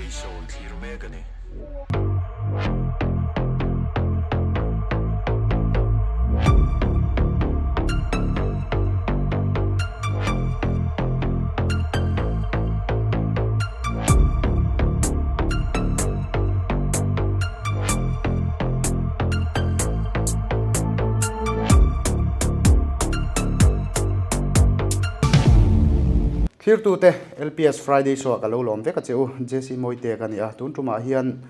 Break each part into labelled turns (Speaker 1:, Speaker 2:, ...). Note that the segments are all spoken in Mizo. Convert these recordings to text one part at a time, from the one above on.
Speaker 1: Show i thlir mek a ni.
Speaker 2: Thirtute LPS Friday Show ah ka lo lawm vek a che u, JC Mawite ka ni a, tun tumah hian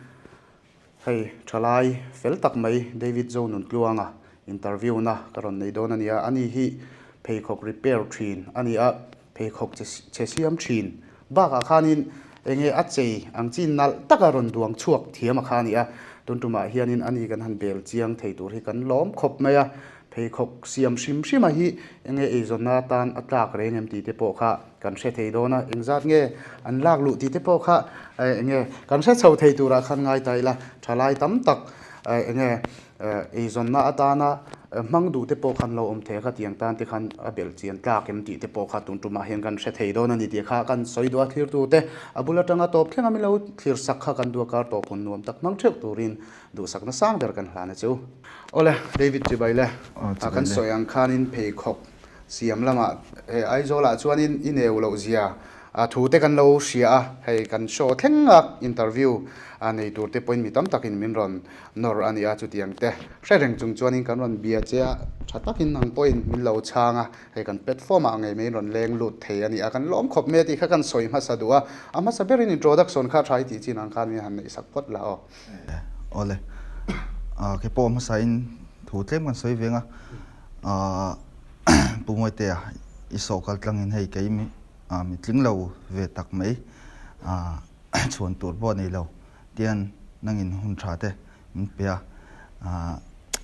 Speaker 2: hei thalai fel tak mai David Zonuntluanga interview na ka rawn nei dawn a ni a, ani hi pheikhawk repair thin a ni a, pheikhawk che siam thin bakah khanin enge a chei ang chi nalh taka rawn duang chhuak thiam a kha a ni a, tun tumah hianin ani kan han bel chiang thei tur hi kan lawm khawp mai a, pheikhawk siam hrim hrima hi enge eizawnna atan a tlak reng em tih te pawh kha kan hre thei dawn a, engzat nge an lak luh tih te pawh kha enge kan hre chho thei turah khan ngai ta ila, thalai tam tak enge Eizawnna atana hmang duh te pawh khan lo awm thei a, khatiang tan te khan a belh chian tlak em tih te pawh kha tun tumah hian kan hre thei dawn a ni tih kha kan sawi duh a, thlirtu te a bul atanga tawp thleng a min lo thlir sak kha kan duh a, kar tawp hun nuam tak hmang theuh turin duhsakna sang ber kan hlan a chu. Awle, David Chibaile, a kan sawi ang khanin pheikhawk siam lamah he Aizawlah chuanin i neu loh zia thu te kan lo hria a, hei kan show thleng a interview nei tur te pawhin mi tam takin min rawn nawr a ni a, chutiang te hre reng chung chuanin kan rawn bia che a, tha takin ang pawhin min lo chhang a, hei kan platform ah ngei mai rawn leng lut thei a ni a, kan lawm khawp mai a tih kha kan sawi hmasa duh a, a hmasa berin introduction kha tha i tih chin ang khan min han neih sak phawt la aw.
Speaker 3: Awle, kei pawh hmasain thu tlem kan sawi veng a, Pu Mawitea i sawh kal tlangin hei kei mi tling lo ve tak mai chhuan tur pawh a nei lo. Tian nangin hun tha te min pe a,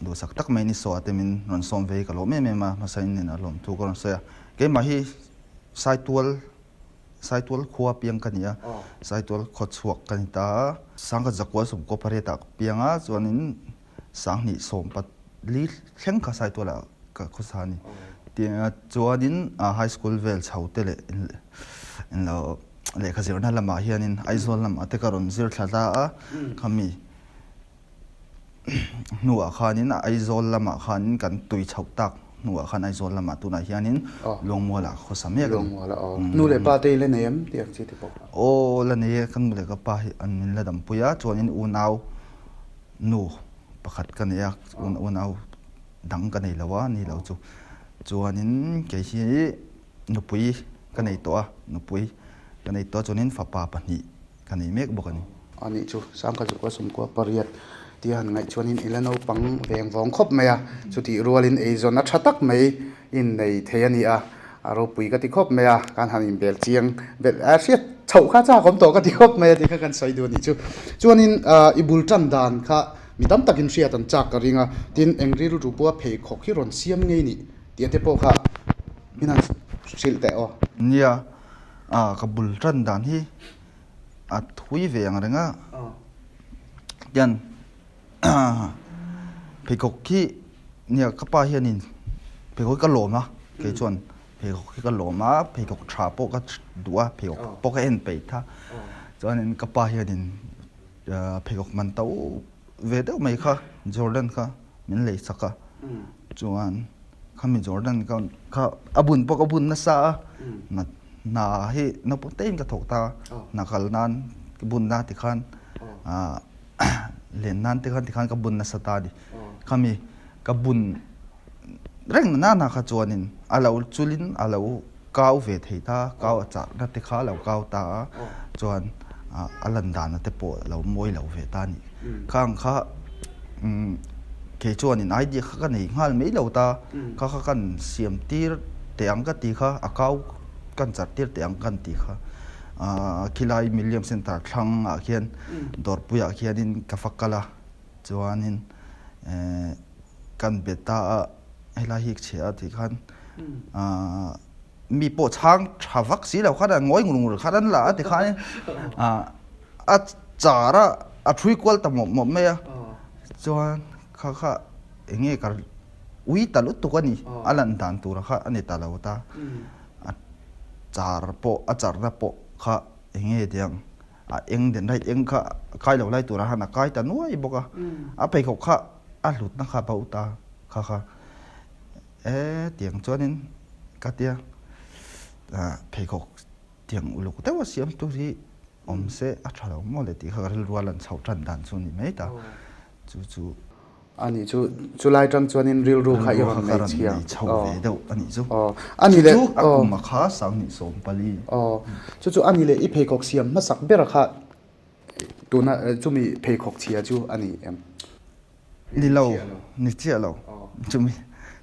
Speaker 3: duhsak tak mai ni saw te min rawn sawm ve hi ka lawm em em a, hmasa in nen a lawm thu ka rawn sawi a. Keimah hi Saitual, Saitual khua piang ka ni a, Saitual khaw chhuak ka ni ta a. Sangkhat zakua sawmkaw pariat ah ka piang a, chuanin Sanghnih 14 thleng kha Saitual ah ka khawsa a ni. Chuanin high school vel chho te leh englo lehkha zirna lamah hianin Aizawl lamah te ka rawn zir thla ta a, khami hnuah khanin Aizawl lamah khanin kan tui chhoh tak hnuah khan Aizawl lamah tunah hianin Luangmualah ka khawsa mek a ni.
Speaker 2: Nu leh pa te i la nei em tih ang chi te pawh?
Speaker 3: Aw la nei e, ka nu leh ka pa hi an min la dampui a, chuanin unau nu pakhat ka nei a, unau dang ka nei lo a, ni lo chu. Chuanin kei hi Nupui ka nei tawh a, nupui ka nei tawh a chuanin fapa pahnih ka nei mek bawk a ni.
Speaker 2: A nih chu, Sangkhat Zukua Sumkua pariat tia han ngaih chuanin i la naupang veng vawng khawp mai a, chutih rualin eizawn a tha tak mai in nei thei a ni a, a ropui ka ti khawp mai a, kan han inbel chiang belh a hriat chhoh kha chak awm tawh ka ti khawp mai a tih kha kan sawi duh a nih chu. Chuanin i bul tan dan kha mi tam takin hriat an chak ka ring a, tin eng rilru pawha pheikhawk hi rawn siam ngei nih tih te pawh kha Min han hrilh teh aw.
Speaker 3: Nia, ka bul tan dan hi a thui ve ang reng a. Tian pheikhawk khi nia ka pa hianin pheikhawk hi ka lawm a, kei chuan pheikhawk hi ka lawm a, pheikhawk tha pawh ka duh a, pheikhawk pawh ka en peih tha. Chuanin ka pa hianin pheikhawk man to ve deuh mai kha Jordan kha min lei sak a chuan khami Jordan kha kha a bun pawh ka bun nasa a na hna hi naupang te in ka thawk ta hna kal nan ka bun na tikhan ah len nan te khan tikhan ka bun nasa ta a ni khami ka bun reng na na kha chuanin a lo chulin a lo kau ve thei ta kau a chah na te kha a lo kau ta a chuan a lan dan te pawh a lo mawi lo ve ta a ni khang kha kei chuanin idea kha ka nei nghal mai lo ta kha kha kan siam tir teh ang ka ti kha a kau kan char tir teh ang kan ti kha khilai Milliam Centre thlang ah khian dawrpui ah khianin ka va kal a chuanin kan be ta a helai hi chhe a tih khan mi pawh chhang tha vak si lo khan a ngawi ngur ngur khan an la a ti khan a char a a thui kual ta mawp mawp mai a chuan kha kha eng nge ka ui ta lutuk a ni a lan dan tur kha a ni ta lo ta a char pawh a charna pawh kha eng nge tiang. A eng den right eng kha a kai lo lai turah khan a kai ta nuai bawk a. A pheikhawk kha a hlutna kha a bo ta kha kha. E tiang chuanin ka tia pheikhawk tiang uluk deuh a siam tur hi awm se a tha lo maw le tih kha ka rilru a lan chhoh tan dan chu a ni mai ta. Chu chu.
Speaker 2: A nih chu, chulai tang chuanin rilru kha i rawn nei chhia.
Speaker 3: Rilru kha ka rawn nei chho ve deuh a nih chu. A nih
Speaker 2: le.
Speaker 3: Chu chu a kum a kha 2040.
Speaker 2: Aw, chu chu a nih le i pheikhawk siam hmasak ber kha tuna chumi pheikhawk chhia chu a ni em?
Speaker 3: Ni lo, ni chiah lo. Chumi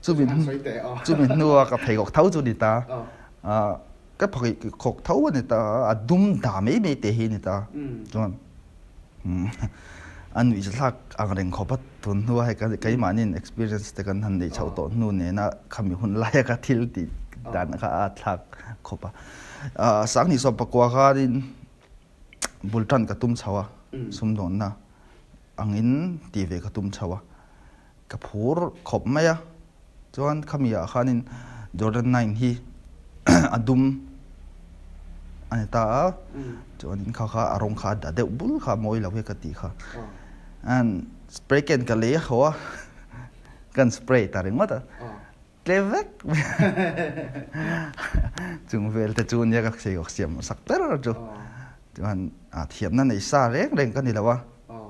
Speaker 3: chumi chumi hnua ka pheikhawk tho chu ni ta. Ka pheikhawk tho a ni ta, a dum da mai mai te hi a ni ta. Chuan A nuih thlak ang reng khawp a, tun hnua hei keimahniin experience te kan han neih chhoh tawh hnu nena khami hun laia ka thil tih dan kha a thlak khawp a. 2019 khanin bul tan ka tum chho a, sumdawnna angin tih ve ka tum chho a. Ka phur khawp mai a, chuan khami ah khanin Jordan 9 hi a dum a ni ta a, chuanin kha kha a rawng kha a da deuh bul kha mawi lo hi ka tih kha. And spray can ka lei a haw a, kan spray ta ringawt a, tle vek mai a, chung vel te chu nia ka pheikhawk siam sak ber chu. Chuan thiamna nei sa reng reng ka ni lo a,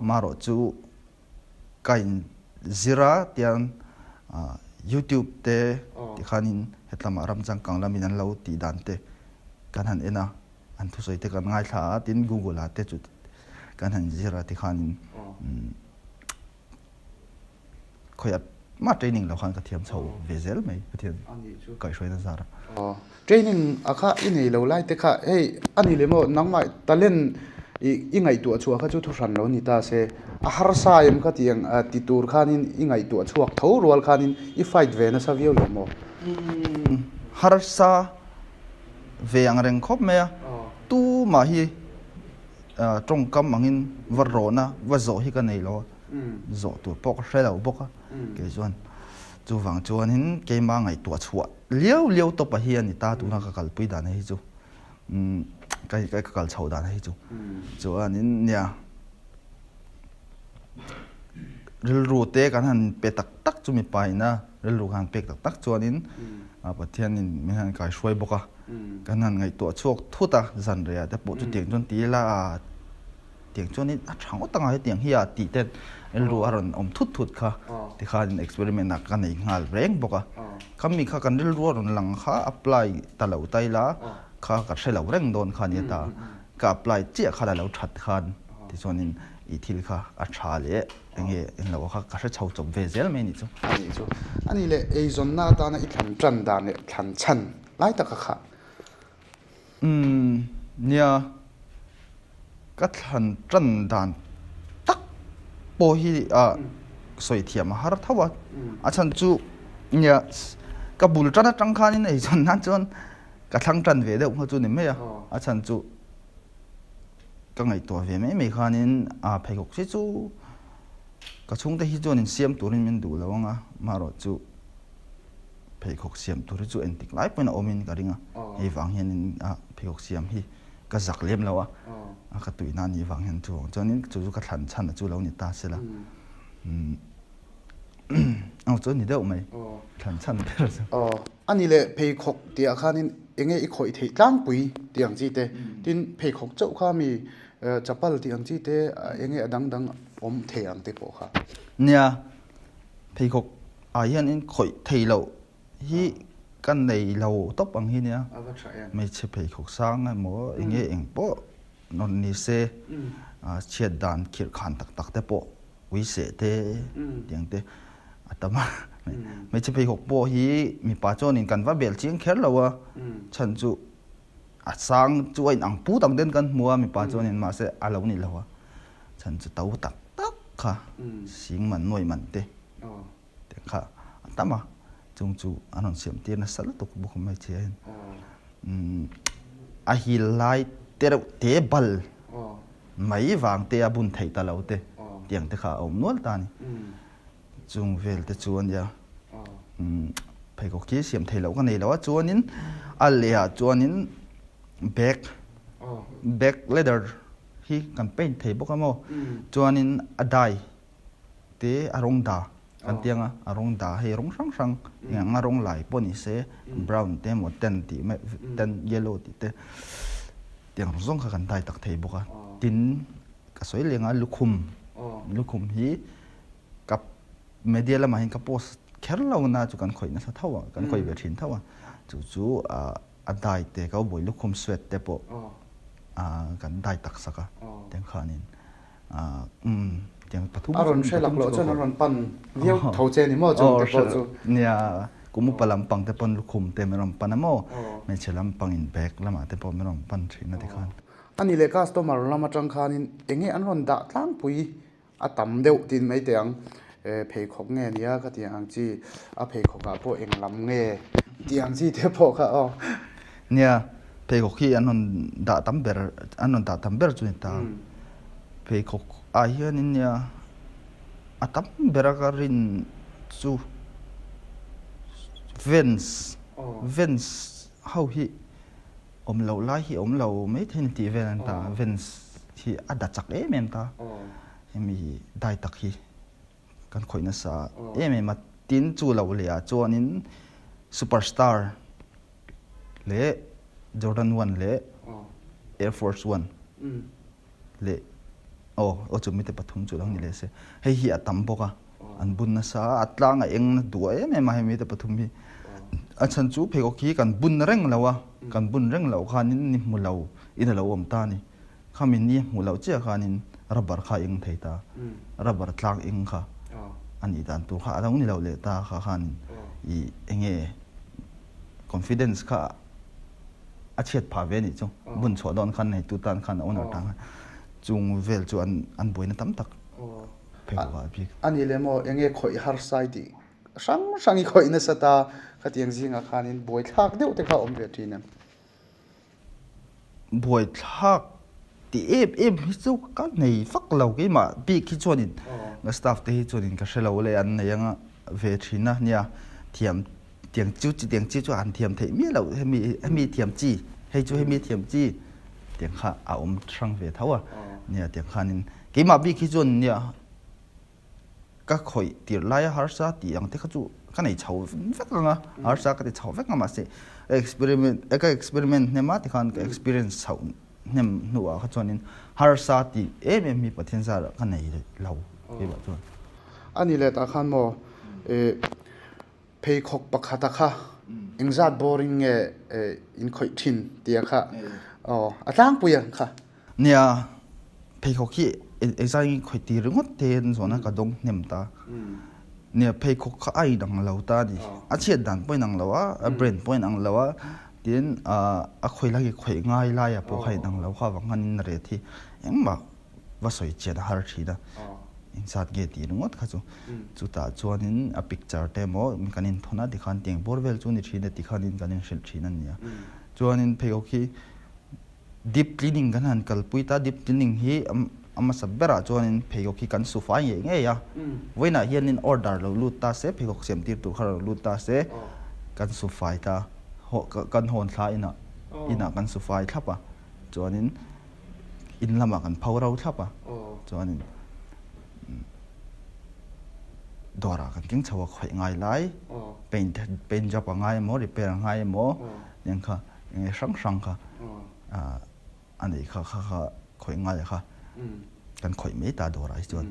Speaker 3: marawh chu Ka in zir a tiang youtube te tikhanin hetlamah ram changkang lamin an lo tih dan te kan han en a, an thusawi te kan ngaithla a, tin google ah te chu kan han zir a tikhanin khawiah mah training lo khan ka thiam chho ve zel mai Pathian kaihhruaina zar a.
Speaker 2: Training a kha i nei lo lai te kha hei a ni leh maw nangmah talent i i ngaihtuah chhuah kha chu thu hran lo ni ta se a harsa em kha tih ang ti tur khanin i ngaihtuah chhuak tho rual khanin i fight ve nasa viau lo maw?
Speaker 3: Harsa ve ang reng khawp mai a, tumah hi tawngkam angin va rawhna va zawh hi ka nei lo a, zawh tur pawh ka hre lo bawk a kei chuan chuvang chuanin keimah ngaihtuah chhuah Liau liau tawpa hi a ni ta tuna ka kalpui dan hei chu ka ka kal chho dan hei chu chuanin nia rilru te kan han pe tak tak chu mipa ina rilru kan han pek tak tak chuanin Pathianin min han kaihruai bawk a kan han ngaihtuah chhuak thut a zanriah te pawh chutiang chuan ti ila Tiang chuanin a tha ngawt anga hetiang hi a tih te rilru a rawn awm thut thut kha tikhanin experiment ah ka nei nghal reng bawk a. Khami kha kan rilru a rawn lang kha apply ta lo ta ila kha ka hre lo reng dawn kha nia ta. Ka apply chiah khan a lo that khan tichuanin i thil kha a tha leh enge englo kha ka hre chho chawp ve zel mai a nih chu.
Speaker 2: A nih chu. A nih leh eizawnna atana i thlan tan dan leh thlan chhan lai taka kha.
Speaker 3: Umm nia, ka thlan tan dan tak pawh hi ah sawi thiam a har tho a, a chhan chu nia ka bul tan atang khanin eizawn nan chuan ka thlang tan ve deuh kha chu ni mai a, a chhan chu ka ngaihtuah ve mai mai khanin ah pheikhawk hi chu ka chhungte hi chuan insiam turin min duh lo ang a, amaherawhchu. Pheikhawk siam tur hi chu engtik lai pawhin a awmin ka ring a, hei vang hianin pheikhawk siam hi ka zak lem lo a, ka tuihna a nih vang hian chu chuanin chu chu ka thlan chhan a chu lo ni ta se la, aw chu a ni deuh mai thlan chhan ber chu.
Speaker 2: Aw, a ni leh pheikhawk tihah khanin enge i khawih theih tlangpui tih ang chi te, tin pheikhawk chauh kha mi chapal tih ang chi te enge a dang dang awm thei ang te pawh kha.
Speaker 3: Nia, pheikhawk Ah hianin khawih thei loh hi ka nei lo tawp ang hi nia. Hmeichhe pheikhawk sang emaw eng nge eng pawh rawn ni se chhiat dan khirh khan tak tak te pawh ui seh te tiang te a tam a. Hmeichhe pheikhawk pawh hi mipa chuanin kan va bel chiang kher lo a, chhan chu a sang chu a inang put ang ten kan hmu a mipa chuanin mahse a lo ni lo a, chhan chu to tak tak kha sing man nuai man te. Te kha a tam a, chung chu an rawn siam tir nasa lutuk bawk mai che hian a hil lai te reuh te bal mai vang te a bun theih ta lo te tiang te kha a awm nual ta a ni. Chung vel te chu a nia pheikhawk khi siam theih loh ka nei lo a chuanin a lehah chuanin bag bag leather. hi kan paint thei bawk a maw? Chuanin a dye te a rawng da kan ti ang a, a rawng da hei rawng hrang hrang eng anga rawng lai pawh ni se brown te emaw tan tih mai tan yellow tih te tiang zawng kha kan dye tak thei bawk a. Tin ka sawi leng a lukhum lukhum hi ka media lamah hian ka post kher lo na chu kan khawih nasa tho a, kan khawih ve thin tho a, chu chu a dai te cowboy lukhum sweat te pawh kan dai tak sak a tiang khanin umm tiang pathum
Speaker 2: A rawn hre lak loh chuan an rawn pan viau tho che ni maw chung te pawh chu.
Speaker 3: Nia kum upa lampang te pawn lukhum te min rawn pan a maw hmeichhe lampang in bag lamah te pawh min rawn pan thin a tikhan.
Speaker 2: Ani leh customer lam atang khanin enge an rawn dah tlangpui A tam deuh tin mai teh ang. Pheikhawk nge nia ka tih ang chi, a pheikhawkah pawh eng lam nge tih ang chi te pawh kha aw.
Speaker 3: Nia, pheikhawk hi an rawn dah tam ber, an rawn dah tam ber chu ni ta. Pheikhawk ah hianin nia a tam bera ka rin chu Vans, Vans ho hi Awm loh lai hi awm lo mai thei ni tih vel an ta. Vans hi a da chak em em ta. Hemi dai tak hi kan khawih nasa em em a. Tin chu loh leh ah chuanin Superstar leh Jordan One leh Air Force One leh aw aw chu mite pathum chu lo ni leh se. Hei hi a tam bawk a, an bun nasa a, a tlang a eng na duah em em a hei mite pathum hi. A chhan chu pheikhawk hi kan bun reng lo a, kan bun reng loh khanin ni hmu lo in a lo awm ta a ni. Khami ni hmu loh chiah khanin rubber kha a eng thei ta, rubber tlang eng kha a nih dan tur kha a lo ni lo leh ta kha khanin ih eng nge confidence kha a chhiat phah ve anih chu bun chhuah dawn khan hei tu tan khan a owner tan khan chung vel chu an an buaina tam tak pheikhawk ah a bik.
Speaker 2: A nih leh maw enge khawih harsai tih hrang hrang i khawih nasa ta khatiang zingah khanin buaithlak deuh te kha a awm ve thin em?
Speaker 3: Buaithlak tih em em hi chu ka nei vak lo keimah bik hi chuanin ka staff te hi chuanin ka hre lo le an nei anga ve thin a nia thiam tiang chu tiang chi chu an thiam theih miah loh hemi hemi thiam chi hei chu hemi thiam chi tiang kha a awm hrang ve tho a nia tiang khanin keimah bik hi chuan nia ka khawih tirh laia harsa tih ang te kha chu ka nei chho vek ang a harsa ka ti chho vek ang mahse ka experiment ka experiment hnem a tikhan ka experience chhoh hnem hnuah kha chuanin harsa tih em em hi Pathian zarah ka nei lo keimah chuan.
Speaker 2: Ani leh tah khan maw eh Pheikhawk pakhata kha engzat boring nge in khawih thin tia kha aw a tlangpui ang kha.
Speaker 3: Nia, pheikhawk hi engzat in khawih tir ringawt te an zawhna ka dawng hnem ta. Nia, pheikhawk kha a inang lo ta a ni. A chhiat dan pawh a inang lo a, a brand pawh a inang lo a, tin a khawih lai hi khawih ngai laia pawh kha a inang lo kha avang khanin ret hi engmah va sawi chian a har thin a, engzat nge tih ringawt kha chu. Chutah chuanin a picture te emaw kan inthawn a tikhan tiang bawr vel chu ni thin e tikhanin kan inhrilh thin a nia. Chuanin pheikhawk hi deep cleaning kan han kalpui ta, deep cleaning hi a hmasa berah chuanin pheikhawk hi kan su fai ngei ngei a. Vawiinah hianin order lo lut ta se, pheikhawk siam tir tur kha lo lut ta se kan su fai ta, kan hawn thla inah inah kan su fai thlap a, chuanin In lamah kan pho ro thlap a, chuanin dawrah kan keng chho a khawih ngai lai, paint paint job a ngai emaw repair a ngai emaw eng kha eng hrang hrang kha a nei kha kha kha khawih ngai a kha kan khawih mai ta dawrah hi chuan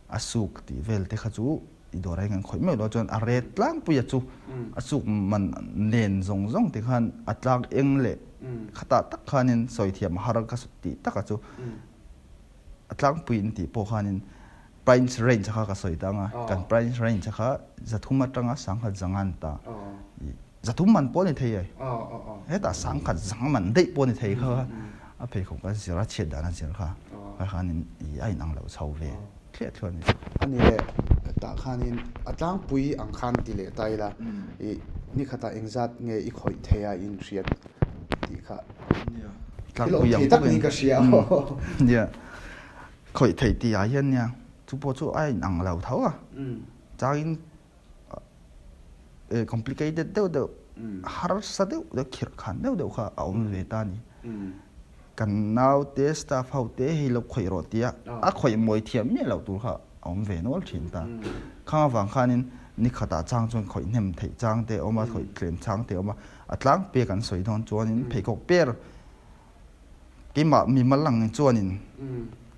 Speaker 3: a suk tih vel te kha chu I dawr ah hian kan khawih meuh lo chuan a ret tlangpui a chu a chuk man nen zawng zawng te khan a tlang eng leh khatah tak khanin sawi thiam a har ka tih tak a chu a tlangpui in tih pawh khanin price range kha ka sawi ta anga kan price range kha zathum atanga sangkhat zanga an ta zathum man pawh a ni thei e hetah sangkhat zang man daih pawh a ni thei kha a pheikhawk a zir a chhiat dan a zir kha khanin a inang lo chho ve.
Speaker 2: Thliah thluah a ni. A ni leh tah khanin a tlangpui ang khan ti leh ta ila i ni khatah engzat nge i khawih thei a in hriat tih kha thil awm thei tak niin ka hria aw.
Speaker 3: Nia, khawih thei tih ah hian nia chu pawh chu a inang lo tho a, changin complicated deuh deuh harsa deuh deuh khirh khan deuh deuh kha a awm ve ta a ni. Kan naute staff ho te hei lo khawih rawh tia a khawih mawi thiam miah loh tur kha a awm ve nual thin ta. Khang avang khanin ni khatah chang chuan khawih hnem theih chang te a awm a, khawih tlem chang te a awm a. A tlangpui a kan sawi dawn chuanin pheikhawk per keimah mimal ang chuanin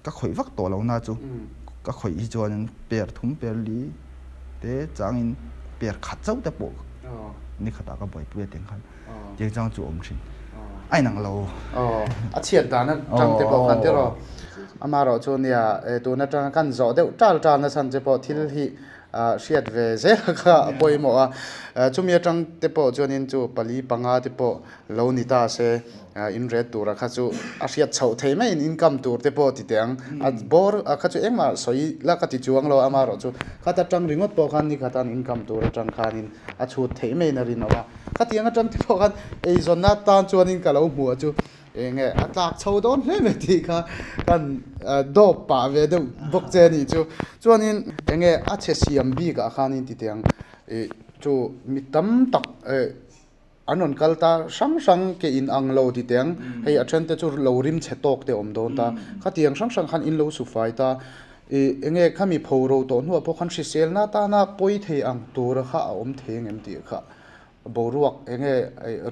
Speaker 3: ka khawih vak tawh lo na chu ka khawih hi chuanin per thum per li te changin per khat chauh te pawh ni khatah ka buaipui a tiang khan. Tiang chang chu awm thin. A inang lo.
Speaker 2: Aw, a chhiat dan atang te pawh khan tiraw. Amaherawh chu nia tun atanga kan zawh deuh tal tal na chhan che pawh thil hi hriat ve zel kha a pawimawh a. Chumi atang te pawh chuanin chu pali panga te pawh lo ni ta se in ret tura kha chu a hriat chhoh thei maiin income tur te pawh ti teh ang. A bawr kha chu engmah sawi la ka ti chuang lo amaherawh chu khat atang ringawt pawh khan ni khatan income tur atang khanin a chhut theih maiin a rinawm a. Khatiang atang te pawh khan eizawnna atan chuanin ka lo hmu a chu eng nge a tlak chho dawn hle mai tih kha kan dawp pah ve deuh bawk che a nih chu. Chuanin eng nge a chhe siam bikah khanin ti teh ang ih chu mi tam tak eh an rawn kal ta hrang hrang ke in ang lo ti teh ang hei a then te chu lo rim chhe tawk te awm dawn ta. Khatiang hrang hrang khan in lo su fai ta ih eng nge khami phoro tawh hnuah pawh khan hriselna atana pawi thei ang tura kha a awm thei ang em tih kha Boruak eng nge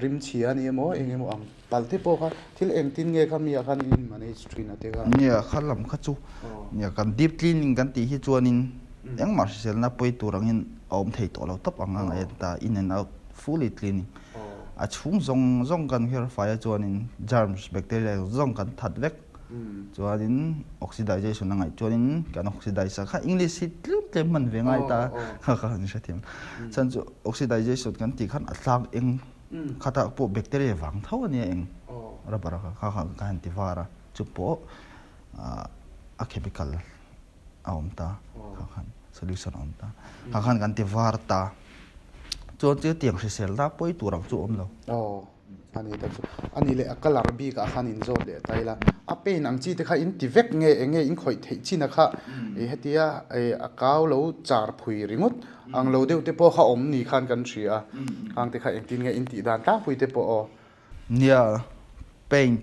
Speaker 2: rim chhia a ni emaw eng emaw ang pal te pawh kha thil engtin nge kha mi ah khan in manage thin a te kha.
Speaker 3: Nia kha lam kha chu nia kan deep cleaning kan tih hi chuanin engmah hriselna pawi tur angin a awm thei tawh lo tawp ang a ngaih a ni ta in and out fully cleaning a chhung zawng zawng kan her fai a chuanin germs bacteria zawng kan that vek. Chuanin oxidization a ngaih chuanin kan oxidize a kha English hi tlem tlem hman ve ngai ta kha kha han hrethiam. Chuan chu oxidization kan tih khan a tlak eng khatah pawh bacteria vang tho a nia eng rubber kha kha kha ka han ti var a chu pawh a chemical a awm ta kha khan solution a awm ta kha khan kan ti var ta chuan chu tiang hrisel ta pawi tur ang chu a awm lo.
Speaker 2: A ni tak chu. A ni leh a colour bik ah khan in zawt leh ta ila. A paint ang chi te kha in ti vek nge eng nge in khawih theih chin a kha ih hetia ih a kau lo char phui ringawt ang lo deuh te pawh kha awm ni khan kan hria a. Khang te kha engtin nge in tih dan tlangpui te pawh aw.
Speaker 3: Nia paint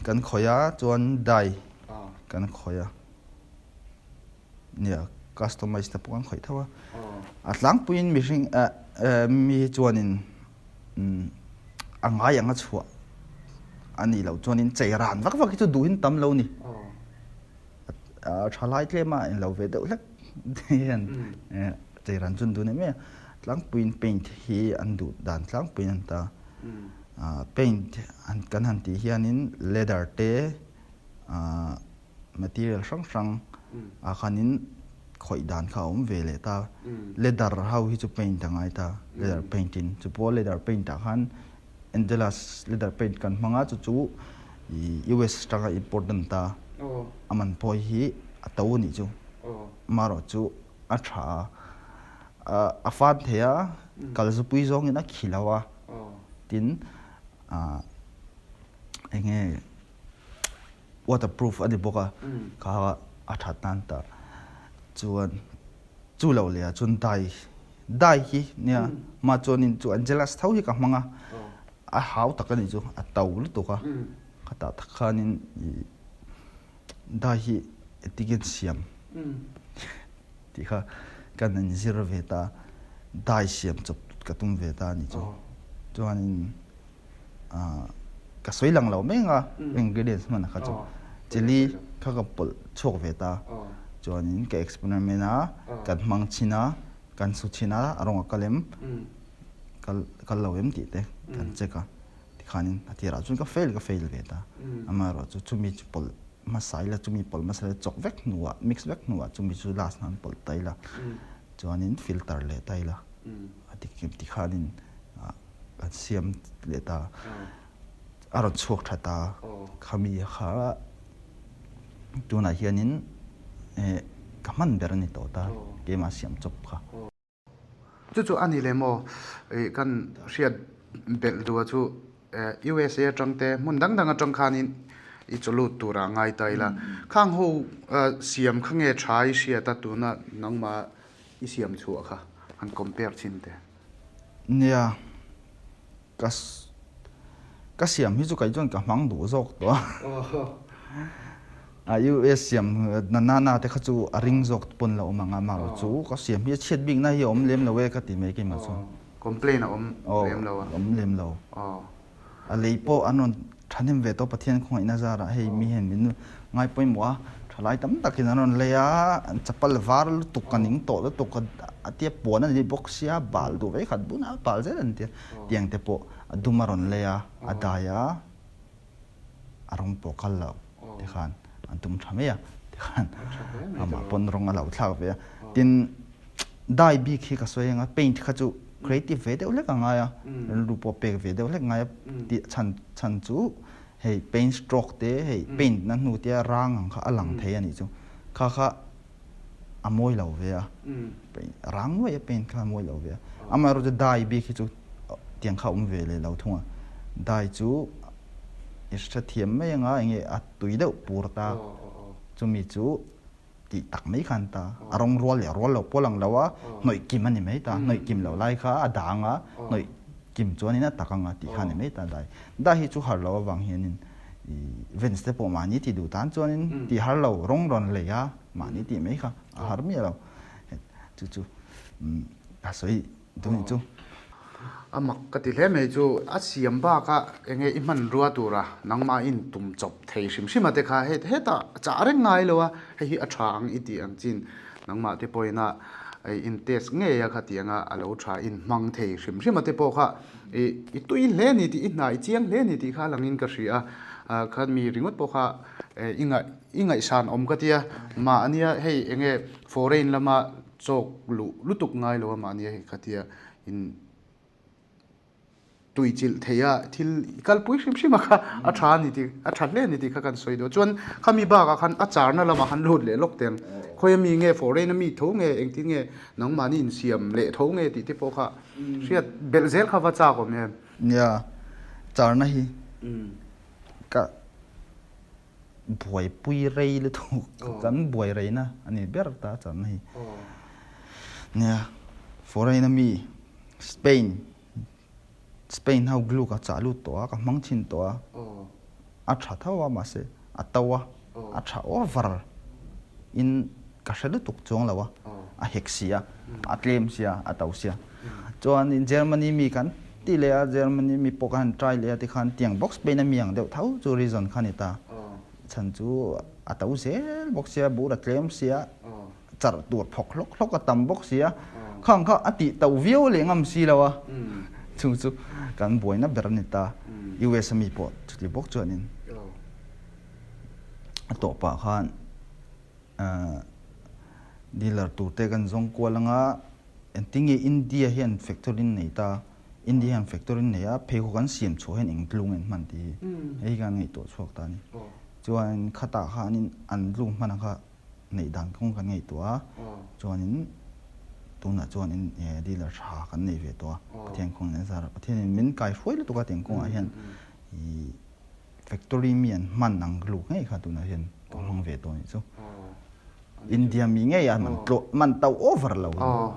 Speaker 3: kan khawih a chuan dye kan khawih a. Nia, customize te pawh kan khawih tho a. A tlangpuiin mihring mi hi chuanin a ngai ang a chhuah a nih loh chuanin chei ran vak vak hi chu duhin tam lo ni. A tha lai tlem a englo ve deuh hlek hian chei ran chu an duh em em a. Tlangpuiin paint hi an duh dan tlangpuiin an ta. Paint kan han tih hianin leather te Material hrang hrang ah khanin khawih dan kha a awm ve leh ta. Leather ho hi chu paint a ngai ta, leather paint in. Chu pawh leather paint ah khan Angelus leather paint kan hmang a, chu chu US atanga import a ni ta. A man pawh hi a to a nih chu. Amaherawh chu a tha a, a fan thei a, kal zupui zawngin a khi lo a, tin eng nge Waterproof a ni bawk a, kha a that nan ta chuan chu lo leh ah chuan dye dye hi nia mah chuanin chu Angelus tho hi ka hmang a, a hau tak a nih chu a to lutuk a, khatah tak khanin ih dye hi eticket siam tih kha kan inzir ve ta, dye siam chawp ka tum ve ta a nih chu chuanin. Ka sawi lang lo mai anga ingredients hman kha chu chilli kha ka pawlh chhuak ve ta chuanin ka experiment a kan hmang chhin a kan su chhin a a rawng a kal em kal lo em tih te kan check a tikhanin a tirah chuan ka fail ka fail ve ta amaherawh chu chumi chu pawlh hmasa ila chumi pawlh hmasa ila chawk vek hnuah mix vek hnuah chumi chu last nan pawlh ta ila chuanin filter leh ta ila a tikhanin Kan siam leh ta. A rawn chhuak tha ta. Khami kha tunah hianin ka hman ber a ni tawh ta keimah siam chawp kha.
Speaker 2: Chu chu a ni leh maw kan hriat belh duh chu USA atang te hmun dang dang atang khanin i chaw lut turah ngai ta ila. Khang ho siam kha nge tha i hriat a tuna nangmah i siam chhuah kha han compare chin teh.
Speaker 3: Nia, ka. Ka siam hi chu kei chuan ka hmang duh zawk tawh a. A US siam na na na te kha chu a ring zawk pawn la awm ang a, amaherawh chu ka siam hi a chhiat bikna hi a awm lem lo e ka ti mai keimah chuan.
Speaker 2: Complain a awm lem lo a.
Speaker 3: Awm lem lo. A lei pawh an rawn thahnem ve tawh Pathian khawngaihna zarah hei mi hian min ngai pawimawh a, thalai tam takin an rawn lei a, an chapal var lutuk a ning tawh lutuk a, a tia puan a ni bawk sia bal duh vei khat bun a bal zel an tia tiang te pawh a dum a rawn lei a, a dai a, a rawng pawh kal lo tikhan an tum tha mai a tikhan amah pawn rawng a lo thlak ve a tin dai bik hi ka sawi anga paint kha chu creative ve deuh hlek a ngai a rilru pawh pek ve deuh hlek ngai a tih chhan chhan chu hei paint stroke te hei paint na hnu te rang ang kha a lang thei a nih chu kha kha a mawi lo ve a rang nuai a paint kha a mawi lo ve a amaherawhchu dai bik hi chu tiang kha a awm ve leh lo thung a dai chu i hrethiam mai anga enge a tui deuh pur ta chumi chu tih tak mai khan ta a rawng rual leh rual lo pawh lang lo a hnawih kim a ni mai ta hnawih kim loh lai kha a dang a hnawih kim chuanin a tak anga tih kha a ni mai ta dai dai hi chu har lo avang hianin ih vents te pawh mahni tih duh tan chuanin tih har lo rawng rawn lei a mahni tih mai kha a har miah lo chu chu a sawi duh ni chu.
Speaker 2: A mak ka ti hle mai chu a siam bak a enge i hmanrua tura nangmah in tum chawp thei hrim hrim a te kha hei hetah chah reng ngai lo a hei hi a tha ang i tih ang chin nangmah te pawhin a in test ngei a kha tiang a a lo tha in hmang thei hrim hrim a te pawh kha I i tui hle a ni tih i hna i chiang hle a ni tih kha a langin ka hria a, kha mi ringawt pawh kha i ngaih i ngaihsan awm ka tia mahnia hei eng nge foreign lama chawk luh lutuk ngai lo a mahnia hei khatia in tui chilh thei a thil i kalpui hrim hrim a kha a tha a ni tih a tha hle a ni tih kha kan sawi duh a chuan khami bakah khan a charna lamah khan lut leh lawk teng khawi ami nge foreign ami tho nge engtin nge nangmahni insiam leh tho nge tih te pawh kha Hriat belh zel kha va chak awm em?
Speaker 3: Nia, charna hi ka buaipui rei lutuk, kan buai reina a ni ber ta charna hi. Nia, foreign ami Spain, Spain ho glue ka chah lut tawh a, ka hmang thin tawh a. A tha tho a mahse a to a, a tha over in ka hre lutuk chuang lo a, a hek si a, a tlem si a, a to si a. Chuanin Germany mi kan ti leh a, Germany mi pawh ka han try leh a tikhan tiang box paint a mi ang deuh tho chu reason kha a ni ta. Chhan chu a to zel bawk sia, bur a tlem si a. charh tur phawk hlawk hlawk a tam bawk si a, khang kha a tih tauh viau leh ngam si lo a, chu chu kan buaina ber a ni ta, US a mi pawh chuti bawk chuanin a tawh pah khan dealer tur te kan zawng kual anga engtinge India hian factory an nei ta, India hian factory an nei a, pheikhawk an siam chhuah hian eng tlung an hman tih hi hei hi kan ngaihtuah chhuak ta a ni. Chuan khatah khanin an tlung hman ang kha neih dan kawng kan ngaihtuah a, chuanin tunah chuanin dealer tha kan nei ve tawh a, Pathian kawngin a zar a, Pathianin min kaihruai lutuk a tiang kawngah hian ih factory mi an hman ang luh ngei kha tunah hian ka hmang ve tawh a nih chu. India mi ngei a man tlawh man to over lo.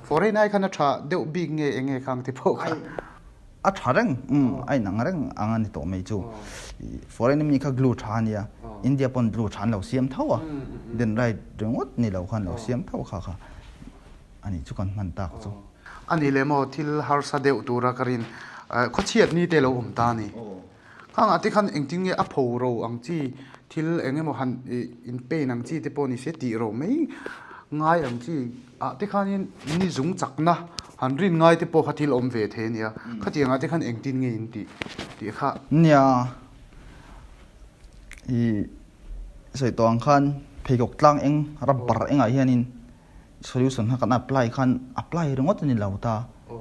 Speaker 2: Foreign ai khan a tha deuh bik nge eng nge khang ti pawh kha.
Speaker 3: A tha reng, umm a inang reng ang a ni tawh mai chu. Foreign mi kha glue tha a nia, India pawn glue tha an lo siam tho a, then right ringawt ni lo khan lo siam tho kha kha a nih chu kan hman tak chu.
Speaker 2: A ni leh maw thil harsa deuh tura ka rin khawchhiat ni te lo awm ta a ni. Khang ah te khan engtin nge a pho ro ang chi thil eng emaw han ih in paint ang chi te pawh ni se tih ro mai ngai ang chi ah te khanin ni zung chakna han rin ngai te pawh kha thil awm ve thei a nia khatiang ah te khan engtin nge in tih tih kha.
Speaker 3: Nia ih sawi tawh ang khan pheikhawk tlang eng rubber engah hianin solution kha kan apply khan apply ringawt a ni lo ta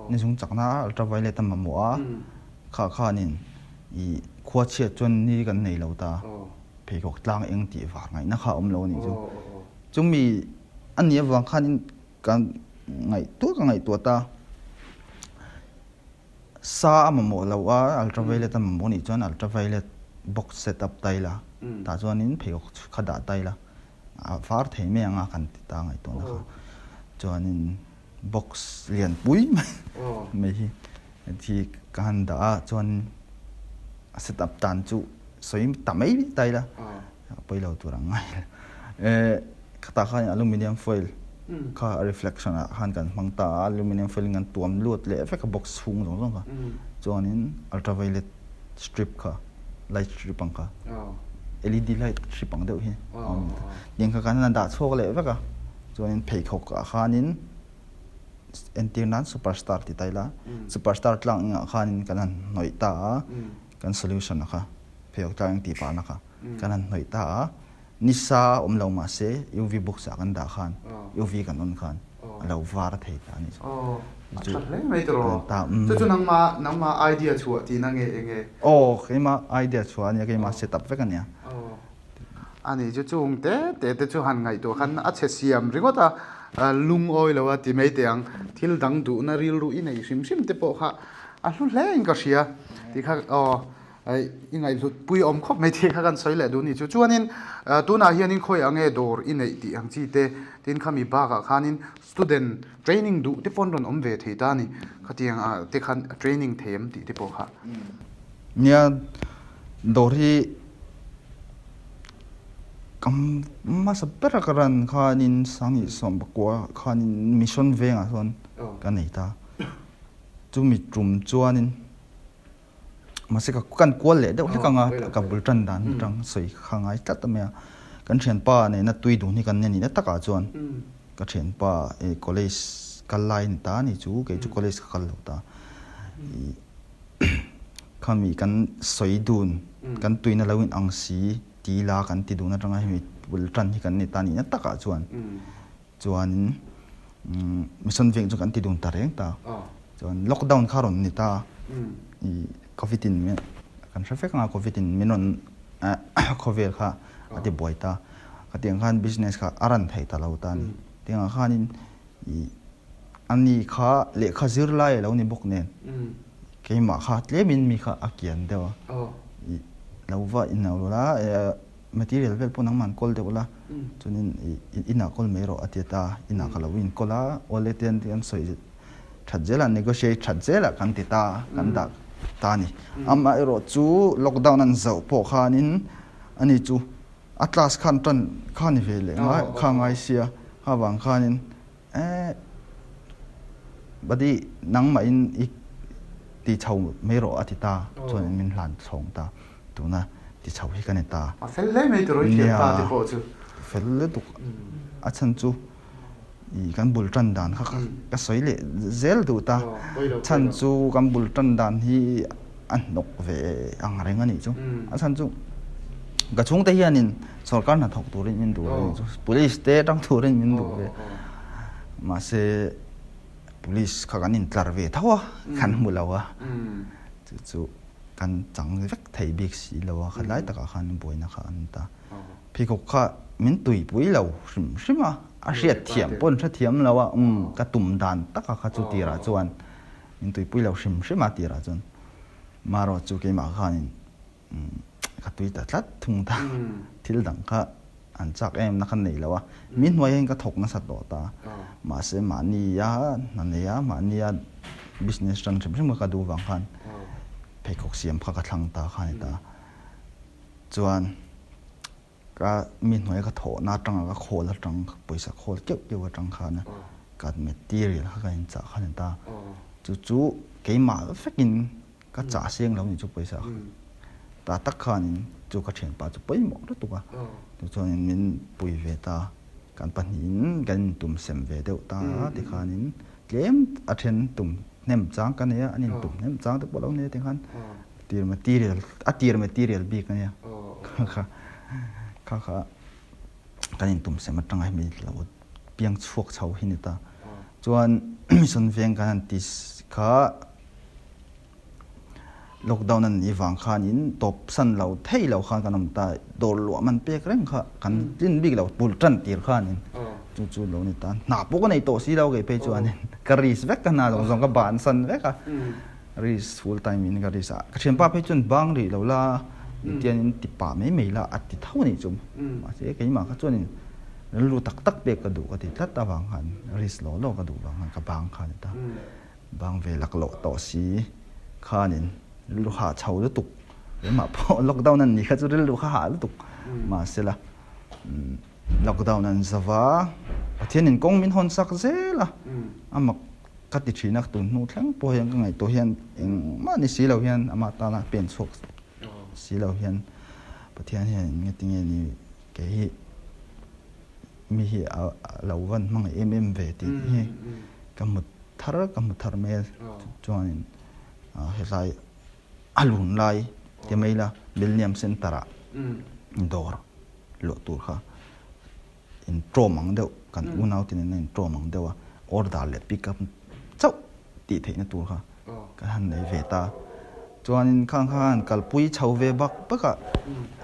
Speaker 3: ni zung chakna ultraviolet a mamawh a kha khanin ih khua chhiat chuan ni kan nei lo ta pheikhawk tlang eng tih var ngaihna kha a awm lo a nih chu chumi a nih avang khanin kan ngaihtuah ka ngaihtuah ta sa a mamawh lo a ultraviolet a mamawh nih chuan ultraviolet box set up ta ila tah chuanin pheikhawk kha dah ta ila. A var thei mai ang a kan ti ta ngaihtuahna kha. Chuanin box lian pui mai mai hi thi ka han dah a chuan. A set up dan chu sawi ta mai ta ila a pawi lo tur ang ngai. Khatah khan aluminium foil kha a reflection ah khan kan hmang ta a, aluminium foil in kan tuam lut leh vek a box chhung zawng zawng kha. Chuanin ultraviolet strip kha light strip ang kha LED light strip ang deuh hi a awm ta. Tiang kha kan han dah chhuak leh vek a, chuanin pheikhawk ah khanin entir nan superstar ti ta ila superstar tlang engah khanin kan han hnawih ta a kan solution a kha pheikhawk tlang eng tih pahna kha kan han hnawih ta a nisa awm lo mahse UV box ah kan dah khan UV kan on khan a lo var thei ta a ni chu.
Speaker 2: A tha hle mai tiraw chu chu nangma nangma idea chhuah tihna nge enge?
Speaker 3: Aw keimah idea chhuah a nia keimah set up vek a nia.
Speaker 2: A nih chu chung te te te chu han ngaihtuah khan a chhe siam ringawt a, lungawi lo a ti mai teh ang. Thil dang duhna rilru i nei hrim hrim te pawh kha a hlu hle in ka hria tih kha aw i ngaihhlut pui awm khawp mai tih kha kan sawi leh duh ni chu. Chuanin tunah hianin khawi ang nge dawr i neih tih ang chi te tin khami bakah khanin student training duh te pawh an rawn awm ve thei ta a ni. Khatiang ah te khan training thei em tih te pawh kha.
Speaker 3: Nia dawr hi Ka hmasa ber a ka ran khanin Sangi Sawmpakua khanin Mission vengah sawn ka nei ta. Chumi tum chuanin mahse ka kan kual leh deuh hlek ang a, ka bul tan dan atang sawi kha ngai tlat a mai a. Kan thianpa nena tui dun hi kan nia nihna takah chuan ka thianpa college kal lai a ni ta a ni chu, kei chu college ka kal lo ta. Khami kan sawi dun, kan tuina lo in ang si ti la kan ti dun atanga hemi bul tan hi kan ni ta nihna takah chuan chuanin mission veng chu kan ti dun ta reng ta. Chuan lockdown kha rawn ni ta i covid in min kan hre vek anga covid in min rawn khawvel kha a ti buai ta. Khatiang khan business kha a ran thei ta lo ta a ni. Tiangah khanin i Ani kha lehkha zir lai a lo ni bawk nen keimah kha tlemin mi kha a kian deuh a, i lo va inlo lo la, material vel pawh nangmah an kawl deuh la, chuanin i inah kawl mai rawh a ti ta, inah ka lo inkawl a, awle te an an sawi that zel a, negotiate that zel a kan ti ta, kan dah ta a ni. Amaherawh chu lockdown an zoh pawh khanin ani chu a class khan tan kha ni ve leh ngai kha ngai sia, kha vang khanin Eh, buddy, nangmahin i ti chho mai rawh a ti ta, chuan min hlan chhawng ta, tuna ti chho hi ka ni ta.
Speaker 2: A fel hle mai tiraw i thiam ta te pawh chu.
Speaker 3: Fel lutuk, a chhan chu i kan bul tan dan kha ka sawi leh zel duh ta, chhan chu kan bul tan dan hi a hnawk ve ang reng a nih chu. A chhan chu ka chhungte hianin sorkar hna thawk turin min duh a nih chu. Police te atang turin min duh ve. Mahse police kha kan intlar ve tho a, kan hmu lo a. Chu chu kan chang vek thei bik si lo a, khalai takah khan buaina kha an ta. Pheikhawk kha min tuipui lo hrim hrim a, a hriatthiam pawh an hrethiam lo a, umm ka tum dan taka kha chu tirah chuan Min tuipui lo hrim hrim a tirah chuan marawh chu keimah khanin ka tui ta tlat thung ta thil dang kha an chak em na kha nei lo a mi hnuai hian ka thawk nasa tawh ta mahse mahnia hna nei a mahnia business tan hrim hrim kha ka duh vang khan pheikhawk siam kha ka thlang ta kha ni ta chuan Ka mi hnuaia ka thawhna atanga ka khawl atang pawisa khawl keuh keuh atang khana ka material kha ka inchah kha ni ta. Chu chu keimah vekin ka chah seng lo ni chu pawisa kha. Ta tak khanin chu ka thianpa chu pawimawh lutuk a. Chu chuanin min pui ve ta. Kan pahnihin kan intum sem ve deuh ta a tikhanin tlem a then tum hnem chang ka nei a, an intum hnem chang te pawh lo nei a tikhan tir material a tir material bik a nia kha kha kha kha kan intum sem atanga hemi lo piang chhuak chho hi ni ta chuan mission veng kan han ti kha Lockdown an nih vang khanin tawp san lo thei lo khan kan awm ta, dawr luah man pek reng kha kan tlin bik lo bul tan tir khanin chu chu lo ni ta, hna pawh ka nei tawh si lo kei phei chuanin ka risk vek ka hna zawng zawng ka ban san vek a, risk full time in ka risk a, ka thianpa phei chuan bang rih lo la tianin ti pah mai mai la a ti tho a nih chu, mahse keimah kha chuanin rilru tak tak pek ka duh ka ti tlat avang khan risk law law ka duh vang khan ka bang kha a ni ta. Bang ve laklawh tawh si khanin rilru hah chho lutuk. Keimah pawh lockdown an nih kha chu rilru kha hah lutuk. Mahsela lockdown an zo va, Pathianin kawng min hawn sak zel a, a mak ka ti thin a, tun hnu thleng pawh hian ka ngaihtuah hian engmah ni si lo hian amah tana pen chhuak si lo hian Pathian hian eng nge tinge ni kei hi mi hi a lo van hmangaih em em ve tih hi ka hmu thar ka hmu thar mai a chuanin helai a lun lai ti mai ila Millennium Centre ah dawr luah tur kha in tawm ang deuh kan unau te nen a in tawm ang deuh a order leh pick up chauh tih theihna tur kha kan han nei ve ta chuanin khang kha han kalpui chho ve bak bak a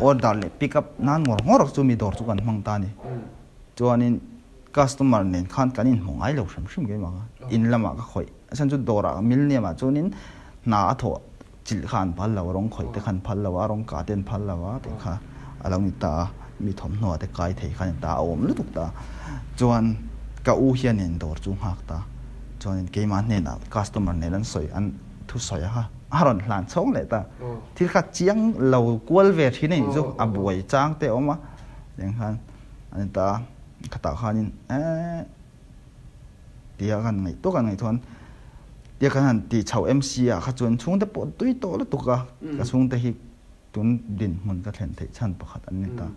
Speaker 3: order leh pick up nan ngawr ngawr chu mi dawr chu kan hmang ta a ni chuanin customer nen khan kan inhmu ngai lo hrim hrim keimah kha in lamah ka khawih a chhan chu dawrah millennium ah chuanin hna a thawh Chilh kha an phal lo a, rawng khawih te kha an phal lo a, rawng kah te an phal lo a tih kha a lo ni ta a, mi thawmhnaw te kai thei kha a ni ta a, a awm lutuk ta. Chuan ka u hianin dawr chu nghak ta, chuanin keimah hnenah customer nen an sawi an thusawi a kha a rawn hlan chhawng leh ta. Thil kha chiang lo kual ve thin a nih chu, a buai chang te a awm a, tiang khan a ni ta a, khatah khanin eeh. Tia kan ngaih tawk a ngaih chuan tia kan han tih chhoh MC ah kha chuan chhungte pawh tui tawh lutuk a, ka chhungte hi tun dinhmun ka thlen theih chhan pakhat an ni ta.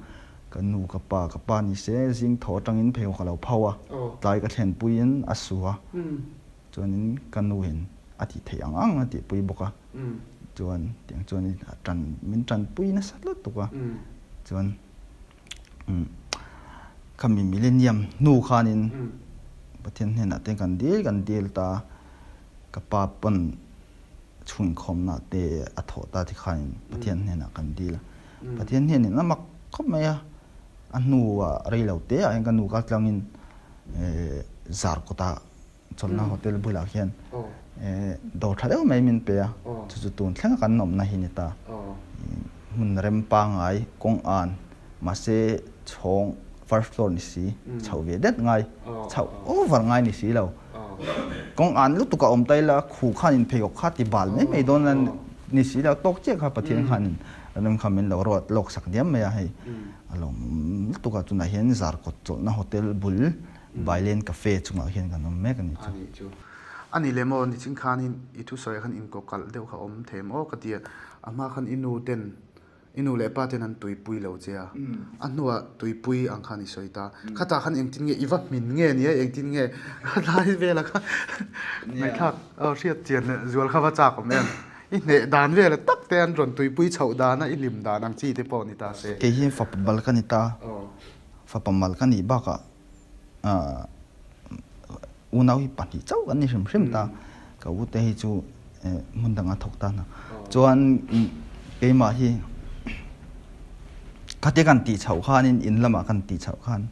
Speaker 3: Ka nu ka pa ka pa ni se zing thaw atangin pheikhawk a lo pho a, tlai ka thlen puiin a su a, chuanin ka nu in a tih theih ang ang a tihpui bawk a, chuan tiang chuan a tan min tanpui nasa lutuk a, chuan. Khami millennium hnu khanin Pathian hnenah te kan dil kan dil ta, ka pa pawn chhunkhawmna te a thawh ta ti khanin Pathian hnenah kan dil a. Pathian hnenin a mak khawp mai a, a hnuah rei lo te ah hian ka nu kal tlangin Zarkawtah Chawlhna hotel bulah khian dawr tha deuh mai min pe a, chu chu tun thlenga kan awmna hi ni ta. Hmun rem pangngai kawng an mahse chhawng first floor ni si, chhoh ve det ngai, chhoh over ngai ni si lo. Kawng an lutuk a awm ta ila khu khanin pheikhawk kha ti bal mai mai dawn a ni si lo, tawk chiah kha Pathian khanin rem kha min lo ruat lawk sak diam mai a hei. A lawm lutuk a tunah hian Zarkawt chawlhna hotel bul Bailen Cafe chungah hian kan awm mek a nih chu.
Speaker 2: A nih chu. A nih leh maw nichin khanin i thusawiah khan inkawkalh deuh kha awm thei maw ka ti a, a hma khan i nu ten, i nu leh pa ten an tuipui lo che a, a hnuah tuipui ang khan i sawi ta. Khatah khan engtin nge i va hmin nge nia engtin nge khatlai vela kha ngaihthlak hriat chian leh zual kha va chak awm em? I hneh dan vela tak te an rawn tuipui chhoh dana i hlim dan ang chi te pawh ni ta se.
Speaker 3: Kei hi fapa bal ka ni ta. Fapa mal ka nih bakah unau hi pahnih chauh kan ni hrim hrim ta. Ka u te hi chu hmun danga thawk ta hna. Chuan keimah hi khatia kan tih chhoh khanin in lamah kan tih chhoh khan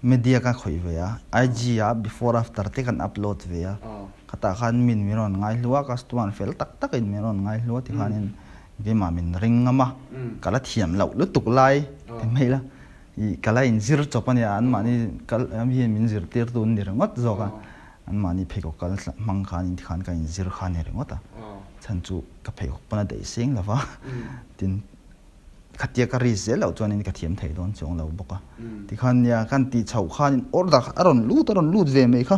Speaker 3: media ka khawih ve a, IG ah before after te kan upload ve a. Khatah khan min min rawn ngai hlu a, customer fel tak takin min rawn ngai hlu a tikhanin Keimah min ring ngam a, ka la thiam loh lutuk lai ti mai la, ih ka la inzir chawp a nia, anmahni kal hian min zirtirtu an ni ringawt zawk a, anmahni pheikhawk kal hmang khan in tikhan ka inzir kha a ni ringawt a, chhan chu ka pheikhawk pawn a daih seng lo va, tin khatia ka risk zel loh chuanin ka thiam thei dawn chuang lo bawk a, tikhan nia kan tih chhoh khanin order a rawn lut a rawn lut ve mai kha,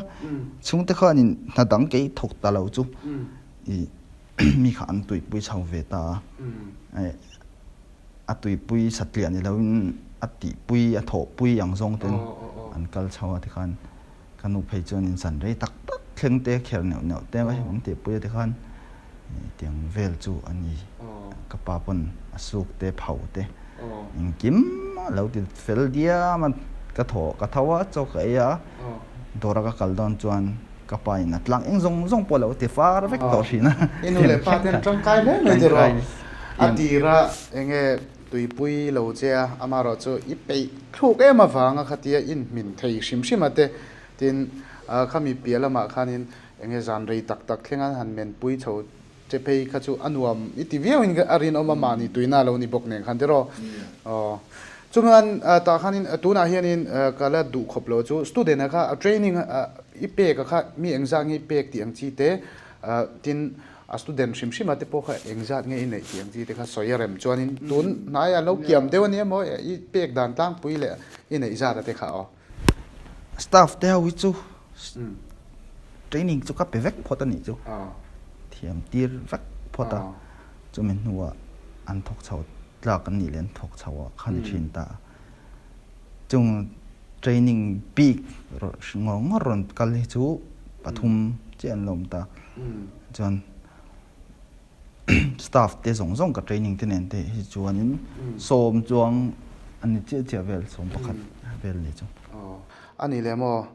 Speaker 3: chhungte khanin hna dang kei thawk ta lo chu ih. Mi kha an tuipui chho ve ta a, a tuipui satliah ni loin a tihpui a thawhpui ang zawng ten an kal chho a tikhan ka nu phei chuan in san rei tak tak thleng te kher neuh neuh te mai an tihpui a tikhan tiang vel chu a ni. Ka pa pawn a suk te phau te engkim a lo ti fel diam a, ka thaw ka tho a chaw ka ei a dawr a ka kal dawn chuan Ka pa in a tlang eng zawng zawng pawh lo ti far vek tawh thin a.
Speaker 2: I nu leh pa ten tangkai hle mai ti rawh. A tira enge tuipui lo che a, amaherawh chu i peih thluk em avanga khatia in hmin thei hrim hrim a te. Tin, khami piah lamah khanin enge zan rei tak tak thleng an han menpui chho Che phei kha chu a nuam i ti viau in a rinawm a mahni tuina lo ni bawk nen khan tiraw. Aw. Chumian tah khanin tunah hianin ka la duh khawp lo chu student a kha training i pek a kha mi engzah nge i pek tih ang chi te tin A student hrim hrim a te pawh kha engzat nge i neih tih ang chi te kha sawi a rem chuanin tun hnaiah lo kiam deuh a nia maw i pek dan tlangpui leh i neih zat a te kha aw.
Speaker 3: Staff te ho hi chu training chu ka pe vek phawt a nih chu, thiam tir vek phawt a, chumi hnuah an thawk chho tlak an nih leh an thawk chho ah kha ni thin ta a. Chung training bik ngawr ngawr rawn kal hi chu pathum chiah an lawm ta. Chuan staff te zawng zawng ka training te nen te hi chuanin sawm chuang a ni chiah chiah vel, 11 vel ni chu.
Speaker 2: A ni leh maw?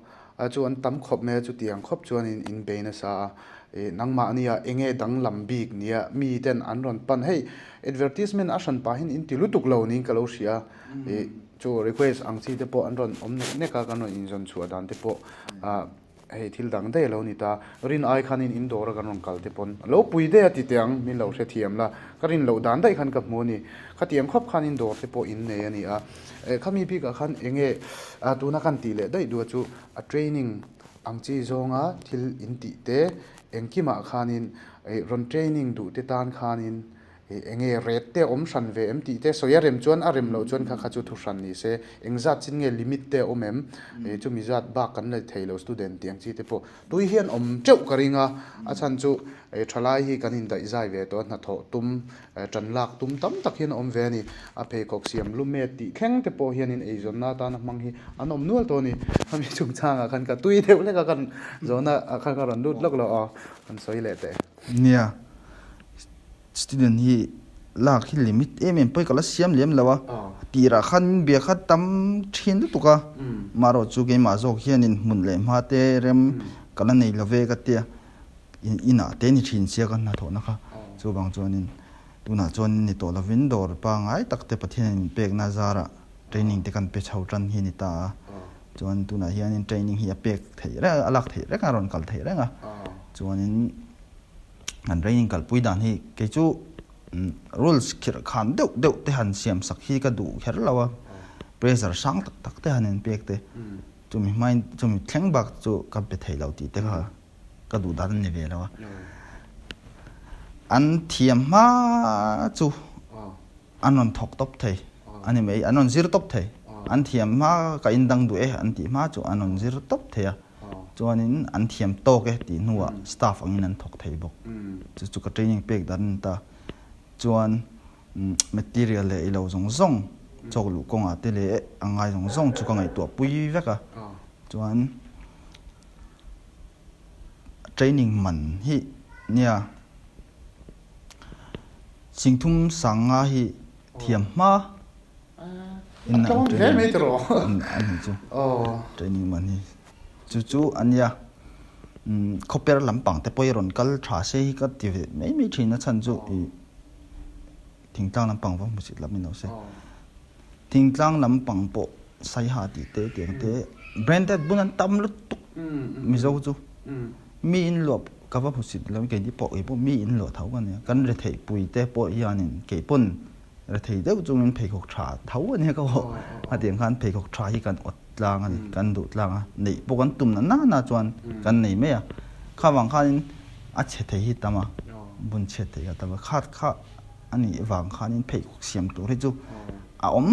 Speaker 2: Chu an tam khawp mai a, chutiang khawp chuanin in bei nasa a. Nangmahnia enge danglam bik nia mi ten an rawn pan hei advertisement a hran pahin in ti lutuk lo niin ka lo hria a. Ih chu request ang chi te pawh an rawn awm nek nek a, kan rawn inzawn chhuah dan te pawh ah hei thil dang daih a lo ni ta. Rin ai khanin in dawr a kan rawn kal te pawn a lo pui daih a ti teh ang, min lo hrethiam la, ka rin loh dan daih khan ka hmu a ni. Khatiang khawp khan in dawr te pawh in nei a ni a. Eh khami bikah khan eng nge ah tuna kan tih leh daih duh a chu a training ang chi zawnga thil in tih te engkimah khanin eh rawn training duh te tan khanin Ih enge rate te awm hran ve em tih te sawi a rem chuan a rem loh chuan kha kha chu thu hran ni se engzat chin nge limit te a awm em ih chumi zat bak kan la thei lo student tih ang chi te pawh tui hian awm teuh ka ring a a chhan chu ih thalai hi kan indaih zai ve tawh a hnathawh tum tan lak tum tam tak hian a awm ve a ni a pheikhawk siam lumet tih thleng te pawh hianin eizawnna atana hmang hi an awm nual tawh a ni khami chungchangah khan ka tui deuh hlek a kan zawhna ah khan ka rawn lut lawk lo aw kan sawi leh teh.
Speaker 3: Nia. Student hi lak hi limit em em pawh hi ka la siam lem lo a, tirah khan min bia kha tam thin lutuk a, marawh chu keimah zawk hianin hmun leh hma te rem ka la nei lo ve ka tia, inah te ni thin sia ka hnathawhna kha, chuvang chuanin tunah chuan ni tawh lovin dawr pangngai tak te Pathianin min pekna zarah training te kan pe chho tan hi a ni ta a, chuan tunah hianin training hi a pek theih reng a, a lak theih reng a, a rawn kal theih reng a, chuanin. An training kalpui dan hi kei chu rules khirh khan deuh deuh te han siam sak hi ka duh kher lo a, pressure sang tak tak te han inpek te, chumi hmain chumi thleng bak chu ka pe thei lo tih te kha ka duh dan a ni ve lo a. An thiam hma chu an rawn thawk tawp thei a ni mai, an rawn zir tawp thei, an thiam hma ka indang duh e an tih hma chu an rawn zir tawp thei a, chuanin an thiam tawk e tih hnuah staff angin an thawk thei bawk, chu chu ka training pek dan a ni ta, chuan material leh ilo zawng zawng chawk luh kawngah te leh a ngai zawng zawng chu ka ngaihtuah pui vek a, chuan training man hi nia. Singthum sanga hi thiam hma in an training a ni chu training man hi chu chu a nia khawper lampang te pawh hi rawn kal tha se hi ka ti ve mai mai thin a chhan chu ih thingtlang lampang va hmusit lam in lo se. Thingtlang lampang pawh Saiha tih te tiang te branded bun an tam lutuk Mizo chu mi in luah ka va hmu sit lo keini pawh kei pawh mi in luah tho ka nia kan retheih pui te pawh hianin kei pawn rethei deuh chungin pheikhawk tha tho a nia ka hawh a tiang khan pheikhawk tha hi kan awt tlang a ni kan duh tlang a neih pawh kan tum na nana chuan kan nei mai a kha vang khanin a chhe thei hi tam a bun chhiat thei kha tam a khat kha A nih vang khanin pheikhawk siam tur hi chu a awm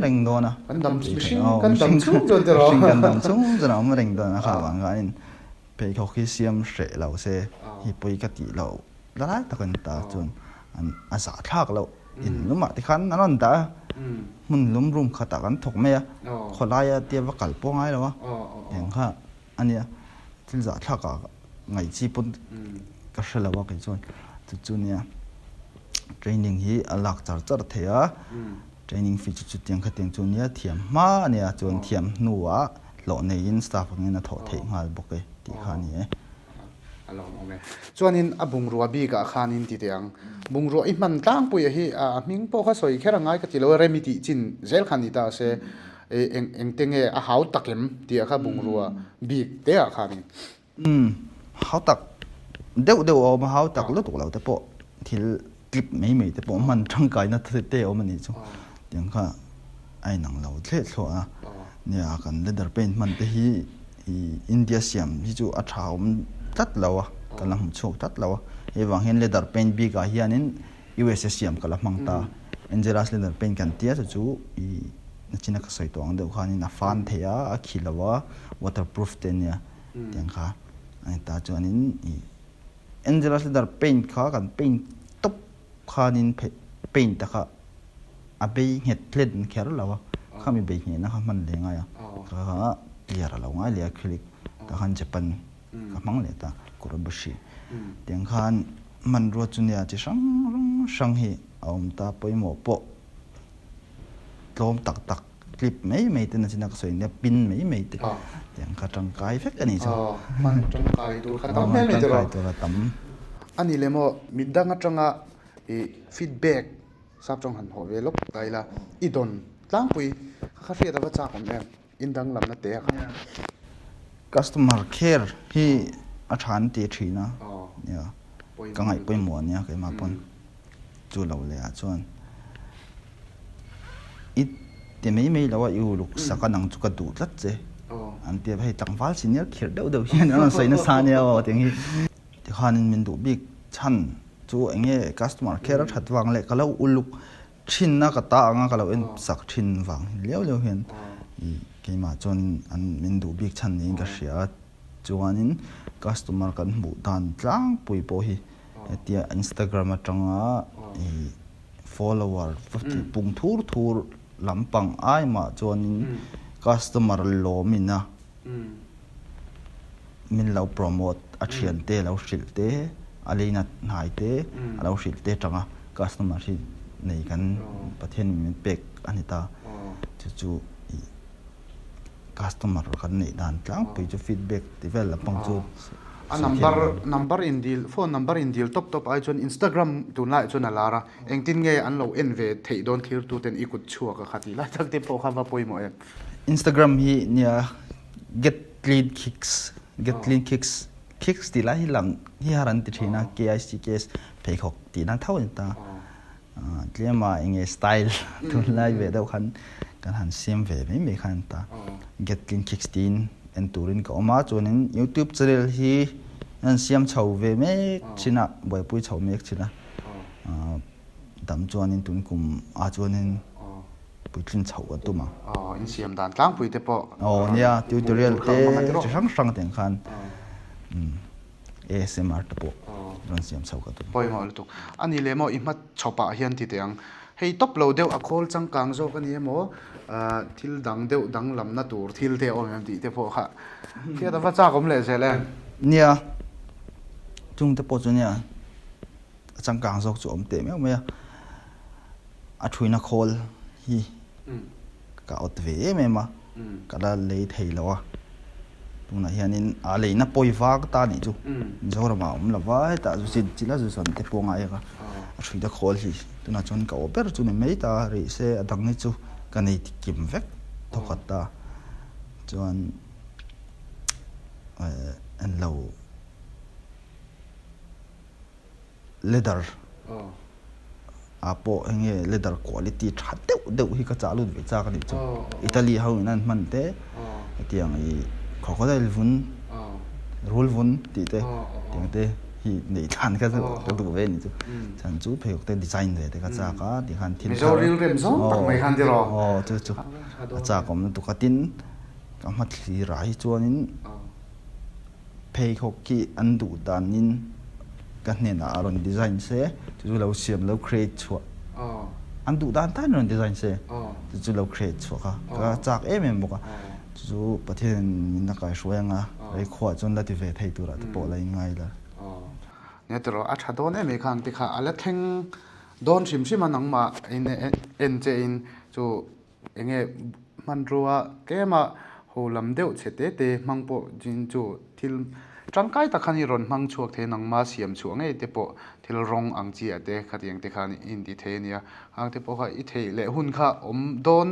Speaker 3: reng dawn a.
Speaker 2: Kan dam mihring kan dam chhung chuan tiraw.
Speaker 3: Mihring kan dam chhung chuan a awm reng dawn a kha vang khanin pheikhawk hi siam hreh lo se hi pawi ka tih loh la lai tak a ni ta chuan an a zah thlak loh in lumah te khan an rawn dah a hmun lum room khatah kan thawk mai a khawlaia tia va kal pawh ngai lo a tiang kha A nia, thil zahthlak ah ngaih chi pawn ka hre lo a kei chuan chu chu nia training hi a lak char char thei a, training fee chu chutiang khatiang chu nia thiam hma a nia chuan thiam hnuah hlawh neiin staff angin a thawh theih nghal bawk e tih kha a ni e.
Speaker 2: A lawm awm e. Chuanin a bungrua bikah khanin ti teh ang. Bungrua i hman tlangpuia hi a hming pawh kha sawi kher a ngai ka ti lo a, rem i tih chin zel khan ni ta se eng eng te nge a hau tak em tih ah kha bungrua bik te ah khanin.
Speaker 3: Umm hau tak deuh deuh a awm a, hau tak lutuk lo te pawh thil clip mai mai te pawh hman tangkaina te a awm a nih chu. Tiang kha a inang lo thleh thluah a, nia kan leather paint hman te hi India siam hi chu a tha awm tlat lo a. ka la hmu chhuak tlat lo a. Hei vang hian leather paint bikah hianin USA siam ka la hmang ta. Angelus leather paint kan tia chu chu i nachina ka sawi tawh ang deuh khanin a fan thei a, a khi lo a, waterproof te ania tiang kha a ni ta. Chuanin i Angelus leather paint kha kan paint tawp khanin paint a kha a bei nghet hlen kher lo a, khami bei nghehna kha hman leh ngai a, kha kha clear a lo ngai leh a acrylic tah khan Japan ka hmang leh ta Kurobushi tiang khan hmanrua chu nia chi hrang hrang hi a awm ta pawimawh pawh tlawm tak tak clip mai mai te nachina ka sawi nia pin mai mai te tiang kha tangkai vek a nih chu.
Speaker 2: Hman tangkai tur kha tam hle mai tiraw.
Speaker 3: Tangkai tur a tam.
Speaker 2: A ni leh maw midang atanga i feedback sap tawng han hawh ve lawk ta ila i dawn tlangpui kha kha hriat ava chak awm em in danglamna te a kha.
Speaker 3: Customer care hi a tha an ti thin a nia ka ngaih pawimawh ania keimah pawn chu lo leh ah chuan i ti mai mai lo a i uluk sak a nang chu ka duh tlat che an ti a hei tlangval senior khirh deuh deuh hian an rawn sawi nasa ania aw tiang hi. Tikhanin min duh bik chhan chu eng nge customer care a that vang leh ka lo uluk thin a ka ta anga ka lo en sak thin vang hi liau liau hian ih keimah chuan an min duh bik chhan niin ka hria a chuanin customer kan hmuh dan tlangpui pawh hi hetia Instagram atanga ih follower va tih pung thur thur lampang ai mah chuanin customer lawmin a. Min lo promote a thian te lo hrilh te, a leina hnai te a lo hrilh te atanga customer hi nei kan Pathian in min pek a ni ta. Chu chu ih customer kan neih dan tlangpui chu feedback ti vel lampang chu
Speaker 2: A number number in dil phone number in dil tawp tawp ai chuan Instagram tunlaiah chuan a lar a, engtin nge an lo en ve theih dawn thirtu ten i kut chhuak a kha tih lai tak te pawh kha va pawimawh em.
Speaker 3: Instagram hi nia get clean kicks get clean kicks kicks tih lai hi lam hi har an ti thin a K-I-C-K-S pheikhawk tih nan tho a ni ta. Tlem a enge style tunlai ve deuh khan kan han siam ve mai mai khan a ni ta. Get clean kicks tiin en turin ka awm a chuanin youtube channel hi an siam chho ve mek thin a buaipui chho mek thin a dam chuanin tun kum ah chuanin puitlin chhoh kan tum ang.
Speaker 2: Aw, in siam dan tlangpui te pawh.
Speaker 3: Aw, nia, tutorial te chi hrang hrang te ang khan ASMR te pawh rawn siam chho ka tum.
Speaker 2: Pawimawh lutuk. A ni leh maw i hma chhawpah hian ti teh ang. Hei tawp lo deuh a khawl changkang zawk a ni emaw thil dang deuh danglamna tur thil te a awm em tih te pawh kha hriat a va chak awm leh zel em.
Speaker 3: Nia, chung te pawh chu nia a changkang zawk chu a awm teh meuh mai a. A thuina khawl hi ka awt ve em em a, ka la lei thei lo a. Tunah hianin a leina pawi vak ta nih chu Mizoramah a awm lo va, hetah zu chin chila zu sawn te pawh a ngai a, a thuina khawl hi tunah chuan ka awh ber chu ni mai ta rih se a dang hi chu ka nei kim vek thawkhat ta chuan en lo. Leather ah pawh eng nge leather quality tha deuh deuh hi ka chah lut ve chak a nih chu. Italy ho in an hman te hetiang ih crocodile vun, rul vun tih te tiang te hi neih dan kha chu ka duh ve a nih chu. Chhan chu pheikhawk te design ve te ka chak a tikhan thil
Speaker 2: thar Mizo rilrem zawng tak mai khan tiraw?
Speaker 3: Aw chu chu a chak awm lutuk a tin ka hma thlir ah hi chuanin Pheikhawk khi an duh danin ka hnenah a rawn design se, chu chu lo siam lo create chhuah. An duh dan tan rawn design se, chu chu lo create chhuah kha ka chak em em bawk a. Chu chu Pathianin min a kaihruai anga rei khuaah chuan la ti ve thei turah te pawh la inngai la.
Speaker 2: Nia tiraw, a tha dawn em em kha ang ti kha a la thleng dawn hrim hrim a nangmah en che in chu Enge hmanrua tlema ho lam deuh chhe te te hmang pawh chin chu thil tangkai tak khan i rawn hmang chhuak thei a, nangma siam chhuah ngei te pawh thil rawng ang chi ah te khatiang te khan i inti thei a nia. Hang te pawh kha i theih leh hun kha awm dawn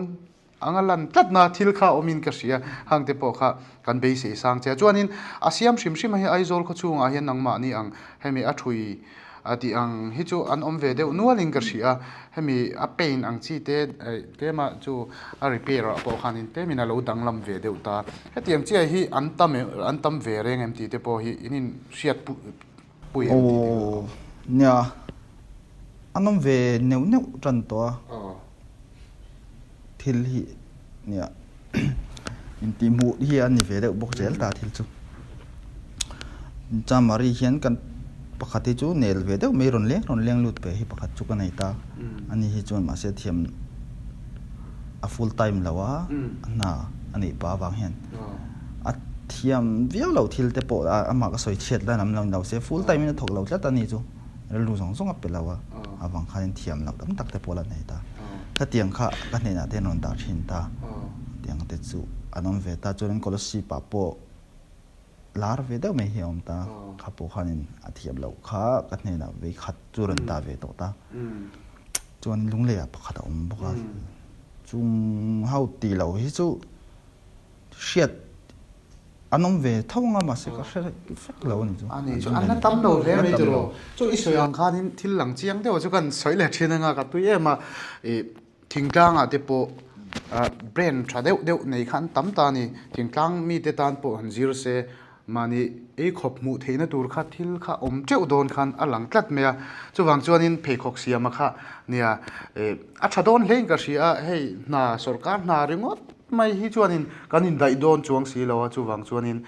Speaker 2: anga lan tlatna thil kha awmin ka hria, hang te pawh kha kan beisei sang che a. Chuanin a siam hrim hrim a hi Aizawl khawchhungah hian nangmahni ang hemi a thui A tih ang hi chu an awm ve deuh nualin ka hria a, hemi a paint ang chi te tlema chu a repair ah pawh khanin tlemin a lo danglam ve deuh ta. Hetiang chiah hi an tam em an tam ve reng em tih te pawh hi in in hriat. pui em tih te kha.
Speaker 3: Aw nia an awm ve neuh neuh tan tawh a. Thil hi nia intihhmuh hi a ni ve deuh bawk zel ta thil chu. Chamari hian kan pakhat hi chu nel ve deuh mai rawn leng rawn leng lut ve hi pakhat chu ka nei ta. Ani hi chuan mahse thiam a full time lo a, a hna a neih pah avang hian a thiam viau lo thil te pawh amah ka sawi chhiat lan am lo ni lo se full time in a thawk lo tlat a ni chu. Rilru zawng zawng a pe lo a, avang khanin thiam loh tam tak te pawh la nei ta. Khatiang kha ka hnenah te an rawn dah thin ta. Tiang te chu an awm ve ta. Chuanin Kolasib ah pawh lar ve deuh mai hi a awm ta. Kha pawh khanin a thiam loh kha ka hnenah vei khat chu rawn dah ve tawh ta. Chuanin Lunglei ah pakhat a awm bawk a. Chung ho tih loh hi chu hriat An awm ve tho anga mahse ka hre vek lo a ni chu.
Speaker 2: A ni chu an la tam lo hle mai tiraw. Chu i sawi ang khanin thil lang chiang deuh chu kan sawi leh thin anga ka tui em a. Ih thingtlangah te pawh brand tha deuh deuh nei kha an tam ta a ni. Thingtlang mite tan pawh han zir se mahni ei khawp hmuh theihna tur kha thil kha awm teuh dawn khan a lang tlat mai a. Chuvang chuanin pheikhawk siama kha nia ih a tha dawn hlein ka hria a hei hna sawrkar hna ringawt. Mai hi chuanin kan indaih dawn chuang si lo a, chuvang chuanin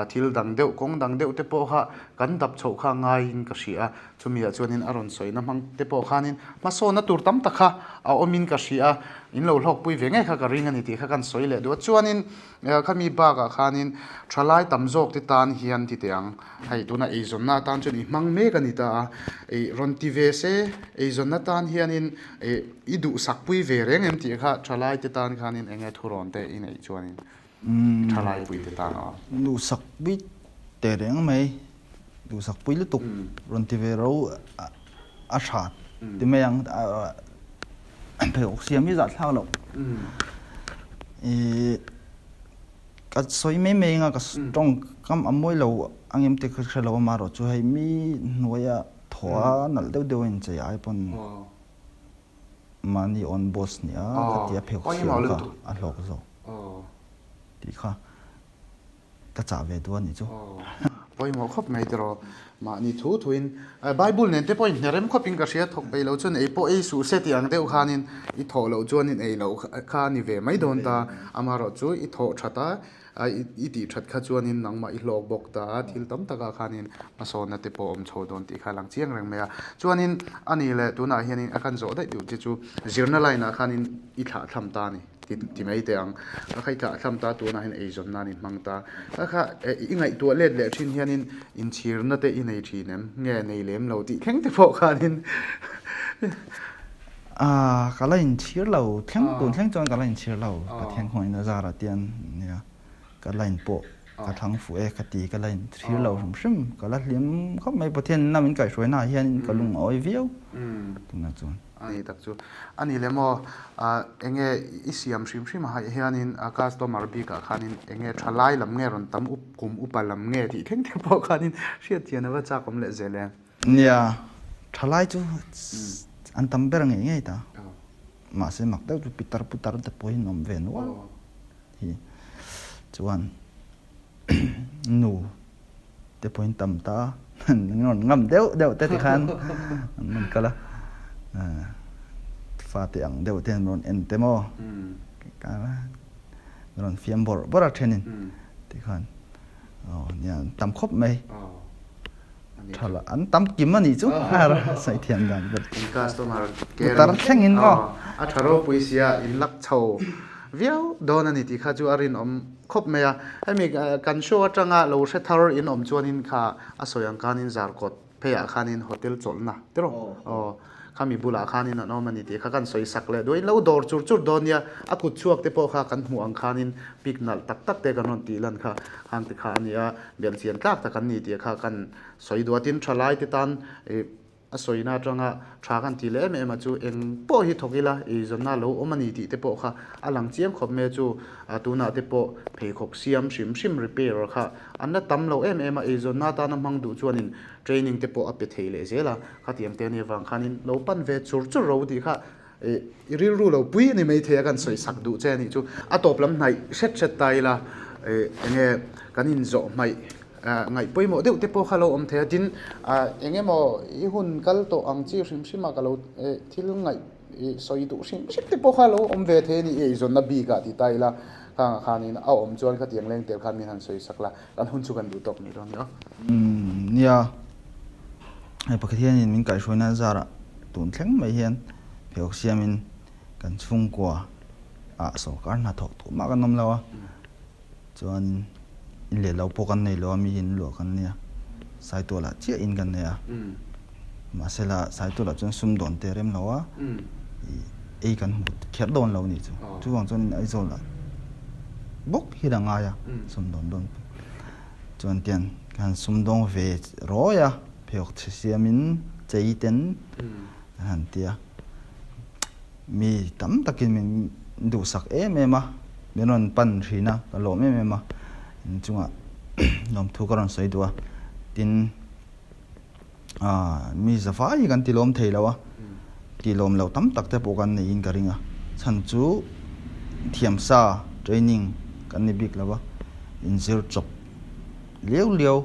Speaker 2: thil dang deuh, kawng dang deuh te pawh kha kan dap chhoh kha ngaiin ka hria a, chumiah chuanin a rawn sawina hmang te pawh khanin hmasawnna tur tam tak kha a awmin ka hria a, in lo hlawkpui ve ngei kha ka ring a ni tih kha kan sawi leh duh a. Chuanin khami bakah khanin thalai tam zawk te tan hian ti teh ang, hei tuna eizawnna atan chuan i hmang mek a ni ta a, ih rawn ti ve se eizawnna tan hianin Ih, i duhsak pui ve reng em tih kha thalai te tan khanin eng nge thurawn te i neih chuanin thalai pui te tan aw.
Speaker 3: Duhsak pui teh reng mai, duhsak pui lutuk rawn ti ve ro a tha ti mai ang, pheikhawk siam hi zahthlak loh. Ih, ka sawi mai mai anga ka tawngkam a mawi lo ang em te ka hre lo amaherawhchu hei mi hnuaia Thaw a nalh deuh deuh a inchei ai pawn mahni own boss nia ka ti a pheuh siam kha a hlawk zawk tih kha ka chah ve duh a nih chu.
Speaker 2: Pawimawh khawp mai tiraw mahni thu thuin Bible nen te pawh inhnerem khawpin ka hria thawk peih loh chuan ei pawh ei suh se tih ang deuh khanin i thawh loh chuanin ei loh kha a ni ve mai dawn ta amaherawh chu i thawh that a I tih that kha chuanin nangmah i hlawk bawk ta a, thil tam takah khanin hmasawnna te pawh awm chho dawn tih kha a lang chiang reng mai a. Chuanin a ni leh tunah hianin a kan zawh daih duh che chu zirna line ah khanin i thlah thlam ta a ni ti mai teh ang. A kha i thlah thlam ta tunah hian eizawn nan i hmang ta. A kha i ngaihtuah let leh thin hianin inchhirna te i nei thin em? Nge nei lem lo tih thleng te pawh khanin.
Speaker 3: Aaa ka la inchhir lo thleng tun thleng chuan ka la inchhir lo Pathian khawngaihna zarah tian nia ka line pawh ka thlang fuh e ka ti ka la inchhir lo hrim hrim ka la hlim khawp mai Pathian in a min kaihhruaina ah hian ka lung a awi viau tunah chuan.
Speaker 2: A ni tak chu a ni le maw enge i siam hrim hrim ah hianin a customer bik ah khanin enge tha lai lam nge rawn tam up kum upa lam nge tih thleng te pawh khanin hriat chian a va chak awm leh zel em.
Speaker 3: Nia, thalai chu an tam ber ngei ngei ta. Mahse mak deuh chu pitar putar te pawhin awm ve nual hi. Chuan nu te pawhin tam ta an rawn ngam deuh deuh te tikhan an rawn kal a. Fate ang deuh te an rawn en te maw. An rawn fiam bawrh bawrh a thenin tikhan nia an tam khawp mai. Tha lah an tam kim a nih chu sawi thiam dan ber.
Speaker 2: In customer
Speaker 3: care Putar thlengin maw?
Speaker 2: A tha ropui sia in lak chho viau dawn a ni tih kha chu a rinawm khawp mai a. Hemi kan show atanga lo hre thar in awm chuanin kha a sawi ang khanin Zarkawt pheiah khanin hotel chawlhna tiraw aw Khami bulah khanin an awm a ni tih kha kan sawi sak leh duh a, in lo dawr chur chur dawn nia, a kut chhuak te pawh kha kan hmuh ang khanin pic nalh tak tak te kan rawn tih lan kha khang ti kha a ni a, belhchian tlak tak an ni tih kha kan sawi duh a, tin thalai te tan ih a sawina atanga tha kan tih leh em em a chu eng pawh hi thawk ila eizawnna lo awm a ni tih te pawh kha a lang chiang khawp mai a chu tunah te pawh pheikhawk siam hrim hrim repair kha an la tam lo em em a, eizawnna atana hmang duh chuanin training te pawh a pe thei leh zel a. Khatiang te ania vang khanin lo pan ve chur chur ro tih kha i rilru lo pui a ni maithei a kan sawi sak duh che a nih chu. A tawp lam hnaih hret hret ta ila enge kan inzawh hmaih Ngaih pawimawh deuh te pawh kha lo awm thei a, tin eng emaw i hun kal tawh ang chi hrim hrim a ka lo thil ngaih sawi duh hrim hrim te pawh kha lo awm ve thei a ni, i eizawnna bik ah ti ta ila khangah khanin a awm chuan khatiang leng tel khan min han sawi sak la, kan hun chu kan duh tawk mai dawn nia.
Speaker 3: Nia, hei pakhat hianin min kaihhruaina zarah tun thleng mai hian pheikhawk siamin kan chhungkua ah sawrkar hnathawk tur mah kan awm lo a. Chuan in leh lo pawh kan nei lo a, mi in luah kan nia. Saitualah chiah in kan nei a. Mahsela Saitualah chuan sumdawn te a rem lo a, ei kan hmu kher dawn lo nih chu. Chuvang chuan in Aizawlah bawk hi la ngai a, sumdawn dawn pawh. Chuan tian ka han sumdawng ve rawi a, pheikhawk chhe siamin chei ten kan han ti a. Mi tam takin min duhsak em em a, min rawn pan thin a, ka lawm em em a, in chungah lawmthu ka rawn sawi duh a, tin aah mi zavai hi kan tilawm thei lo a, tilawm loh tam tak te pawh kan neiin ka ring a, chhan chu thiamsa training kan ni bik lo a, inzir chawp liau liau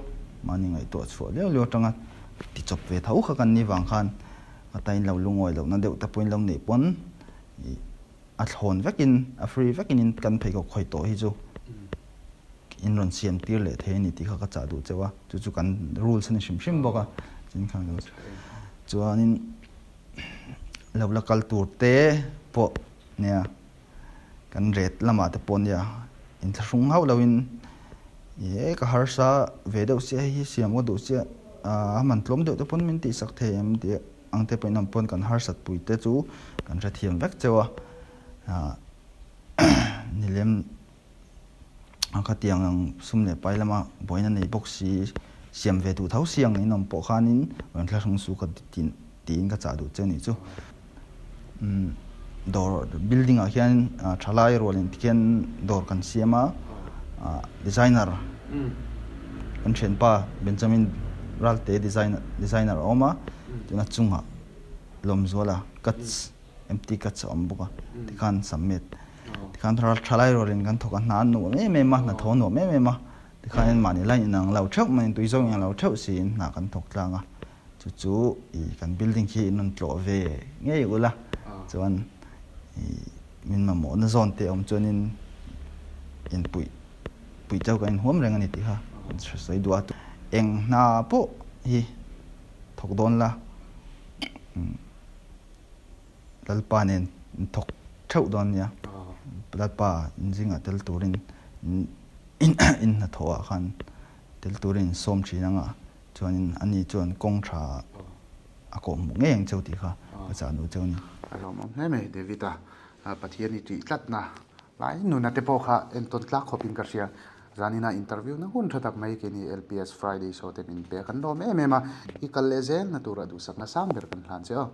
Speaker 3: mahni ngaihtuah chhuah liau liau atanga ti chawp ve tho kha kan nih vang khan. A tain lo lungawi lohna deuh te pawhin lo neih pawn ih a thlawn vekin a free vekin in kan pheikhawk khawi tawh hi chu in rawn siam tir leh thei a ni tih kha ka chah duh cheu a, chu chu kan rules a ni hrim hrim bawk a, chin khan lo chuanin lo la kal tur te pawh nia. Kan ret lamah te pawh nia inthlahrung hauh loin e ka harsa ve deuh sia hei hi siam ka duh sia a man tlawm deuh te pawn min tihsak thei em tih ang te pawhin awm pawn kan harsat pui te chu kan hrethiam vek cheu a nilem A khatiang ang sum leh pai lama buaina nei bawk si, siam ve duh tho si ang in awm pawh khanin rawn thlahrung su ka tiin ka chah duh che anih chu. Umm dawr building ah hian thalai rual in tikhian dawr kan siam a, designer kan thianpa Benjamin Ralte designer designer a awm a, tuna chungah Lawmzuala cuts empty cuts a awm bawk a tikhan submit. Tikhan thalai rualin kan thawk a, hna an nuam em em a, hna thaw nuam em em a, tikhanin mahni line inang lo theuh mai, tui zawng inang lo theuh siin hna kan thawk tlang a, chu chu ih kan building khi in rawn tlawh ve ngei ula chuan ih min mamawhna zawn te awm chuanin inpuih puih chauh kan inhuam reng a ni tih kha kan sawi duh a, eng hna pawh hi thawk dawn la. Lalpa nen in thawk theuh dawn nia. Lalpa in zingah tel turin in hnathawhah khan tel turin in sawm thin anga chuanin ani chuan kawng tha a kawhhmuh ngei ang cheu tih kha ka chah duh cheu a ni.
Speaker 2: A lawmawm hle mai David a, Pathian i tih tlatna lai nuna te pawh kha entawn tlak khawpin ka hria. Zanina interview na hun tha tak mai keini LPS Friday show te min pek an lawm em em a, i kal leh zel na tura duhsakna sang ber kan hlan che aw.